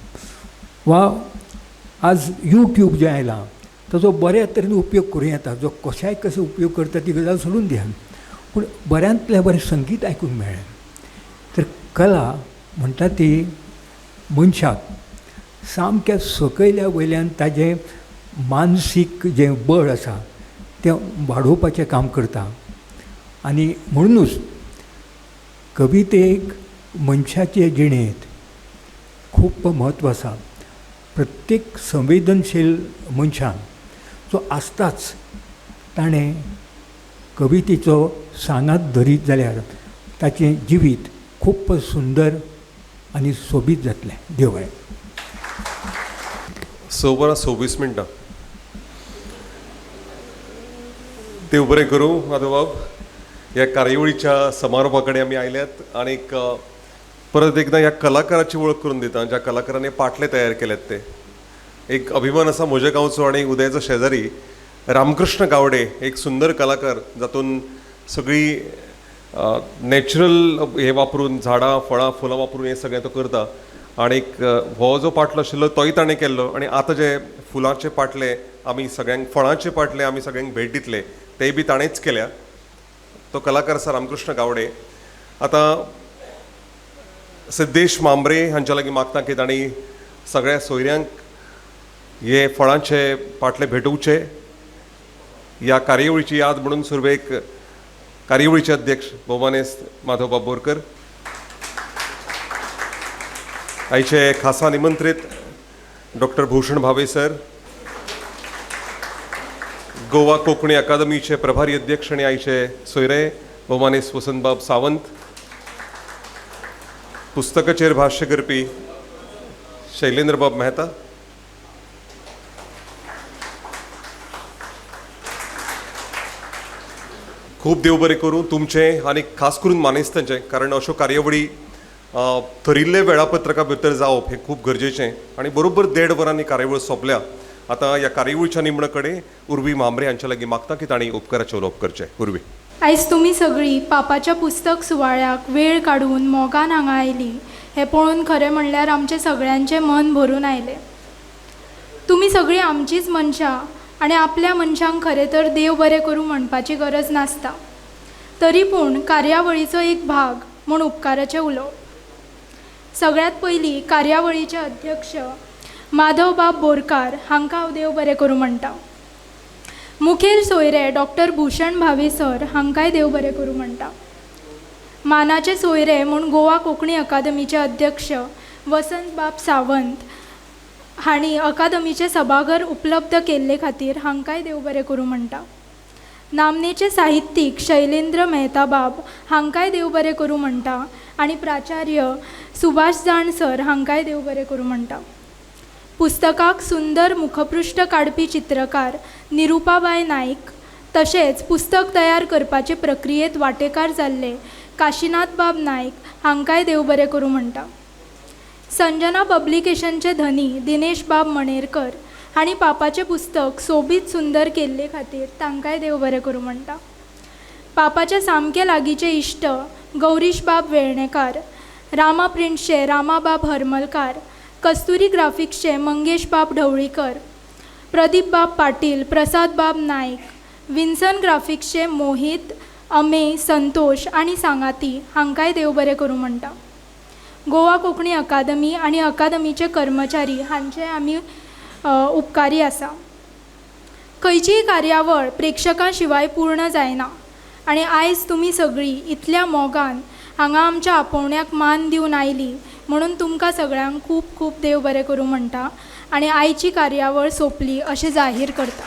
वा आज यूट्यूब जें आयलां ताचो बऱ्या तरेन उपयोग करूं येता, जो कशाय कसो उपयोग करता ती गजाल सोडून दिया, पूण बऱ्यांतलें बरें संगीत आयकूंक मेळ्ळें. तर कला म्हणटा ती मनशाक सामक्या सकयल्या वयल्यान ताजें मानसीक जें बळ आसा तें वाडोवपाचें काम करता. आनी म्हणुनूच कवितेक मनशाचे जिणेंत खूब म्हत्व आसा. प्रत्येक संवेदनशील मनशान जो आसताच ताणें कवितेचो सांगात धरीत जाल्यार ताचें जिवीत खूब सुंदर आनी सोबीत जातलें. देव बरें. 6 वरां 26 मिनटां. देव बरें करूं माधवबाब. ह्या कार्यावळीच्या समारोपा कडेन आमी आयल्यात आनीक परत एकदां ह्या कलाकाराची वळख करून दिता ज्या कलाकारांनी पाटले तयार केल्यात ते. एक अभिमान आसा म्हज्या गांवचो आनी उदयाचो शेजारी रामकृष्ण गावडे, एक सुंदर कलाकार जातून सगळी नॅचरल हे वापरून झाडां फळां फुलां वापरून हें सगळें तो करता. आनीक हो जो पाटलो आशिल्लो तोय ताणें केल्लो आनी आतां जे फुलांचे पाटले आमी सगळ्यांक, फळांचे पाटले आमी सगळ्यांक भेट दितले तेय बी ताणेंच केल्या. तो कलाकार आसा रामकृष्ण गावडे. आतां सिद्धेश मांब्रे हांच्या लागीं मागता की तांणी सगळ्या सोयऱ्यांक हे फळांचे पाटले भेटोवचे. ह्या कार्यावळीची याद म्हणून सुरवेक कार्यावळीचे अध्यक्ष भोवमानेस्त माधवबाब बोरकर, आयचे खासा निमंत्रीत डॉक्टर भूषण भावे सर, गोवा कोंकणी अकादमीचे प्रभारी अध्यक्ष आनी आयचे सोयरे भोवमानेस्त वसंतबाब सावंत, पुस्तकाचेर भाश्य करपी शैलेंद्रबाब मेहता, खूब देव बरें करूं तुमचें आनी खास करून मानेस्तांचें, कारण अश्यो कार्यावळी थरिल्ले वेळापत्रका भितर जावप हें खूब गरजेचें. आनी बरोबर 1.5 वरांनी कार्यावळ सोंपल्या. आतां ह्या कार्यावळीच्या निमणा कडेन उर्वी म्हांबरे हांच्या लागीं मागता की तांणी उपकाराचें उलोवप करचें. उर्वी. आयज तुमी सगळीं पापाच्या पुस्तक सुवाळ्याक वेळ काडून मोगान हांगा आयली हें पळोवन खरें म्हणल्यार आमचें सगळ्यांचें मन भरून आयलें. तुमी सगळीं आमचींच मनशां आनी आपल्या मनशांक खरें तर देव बरें करूं म्हणपाची गरज नासता, तरी पूण कार्यावळीचो एक भाग म्हूण उपकाराचें उलोवप. सगळ्यांत पयलीं कार्यावळीचे अध्यक्ष माधवबाब बोरकार हांकां हांव देव बरें करूं म्हणटा. मुखेल सोयरे डॉक्टर भूषण भावे सर हांकांय देव बरें करूं म्हणटा. मानाचे सोयरे म्हूण गोवा कोंकणी अकादमीचे अध्यक्ष वसंतबाब सावंत हांणी अकादमीचें सभाघर उपलब्ध केल्ले खातीर हांकांय देव बरें करूं म्हणटा. नामनेचे साहित्यीक शैलेंद्र मेहताबाब हांकांय देव बरें करूं म्हणटा आनी प्राचार्य सुभाष जाण सर हांकांय देव बरें करूं म्हणटा. पुस्तकाक सुंदर मुखपृश्ठ काडपी चित्रकार निरुपाबाय नायक तशेंच पुस्तक तयार करपाचे प्रक्रियेंत वांटेकार जाल्ले काशिनाथबाब नायक हांकांय देव बरें करूं म्हणटा. संजना पब्लिकेशनचे धनी दिनेशबाब मणेरकर हांणी पापाचें पुस्तक सोबीत सुंदर केल्ले खातीर तांकांय देव बरें करूं म्हणटा. पापाचे सामके लागींचे इश्ट गौरीशबाब वेर्णेकार, रामा प्रिंट्सचे रामाबाब हरमलकार, कस्तुरी ग्राफिक्सचे मंगेशबाब ढवळीकर, प्रदीपबाब पाटील, प्रसादबाब नायक, विन्सन ग्राफिक्सचे मोहीत, अमेय, संतोष आनी सांगाती हांकांय देव बरें करूं म्हणटा. गोवा कोंकणी अकादमी आनी अकादमीचे कर्मचारी हांचे आमी उपकारी आसा. खंयचीय कार्यावळ प्रेक्षकां शिवाय पूर्ण जायना आनी आयज तुमी सगळीं इतल्या मोगान हांगा आमच्या आपोवण्याक मान दिवन आयली म्हणून तुमकां सगळ्यांक खूब खूब देव बरें करूं म्हणटा आनी आयची कार्यावळ सोंपली अशें जाहीर करता.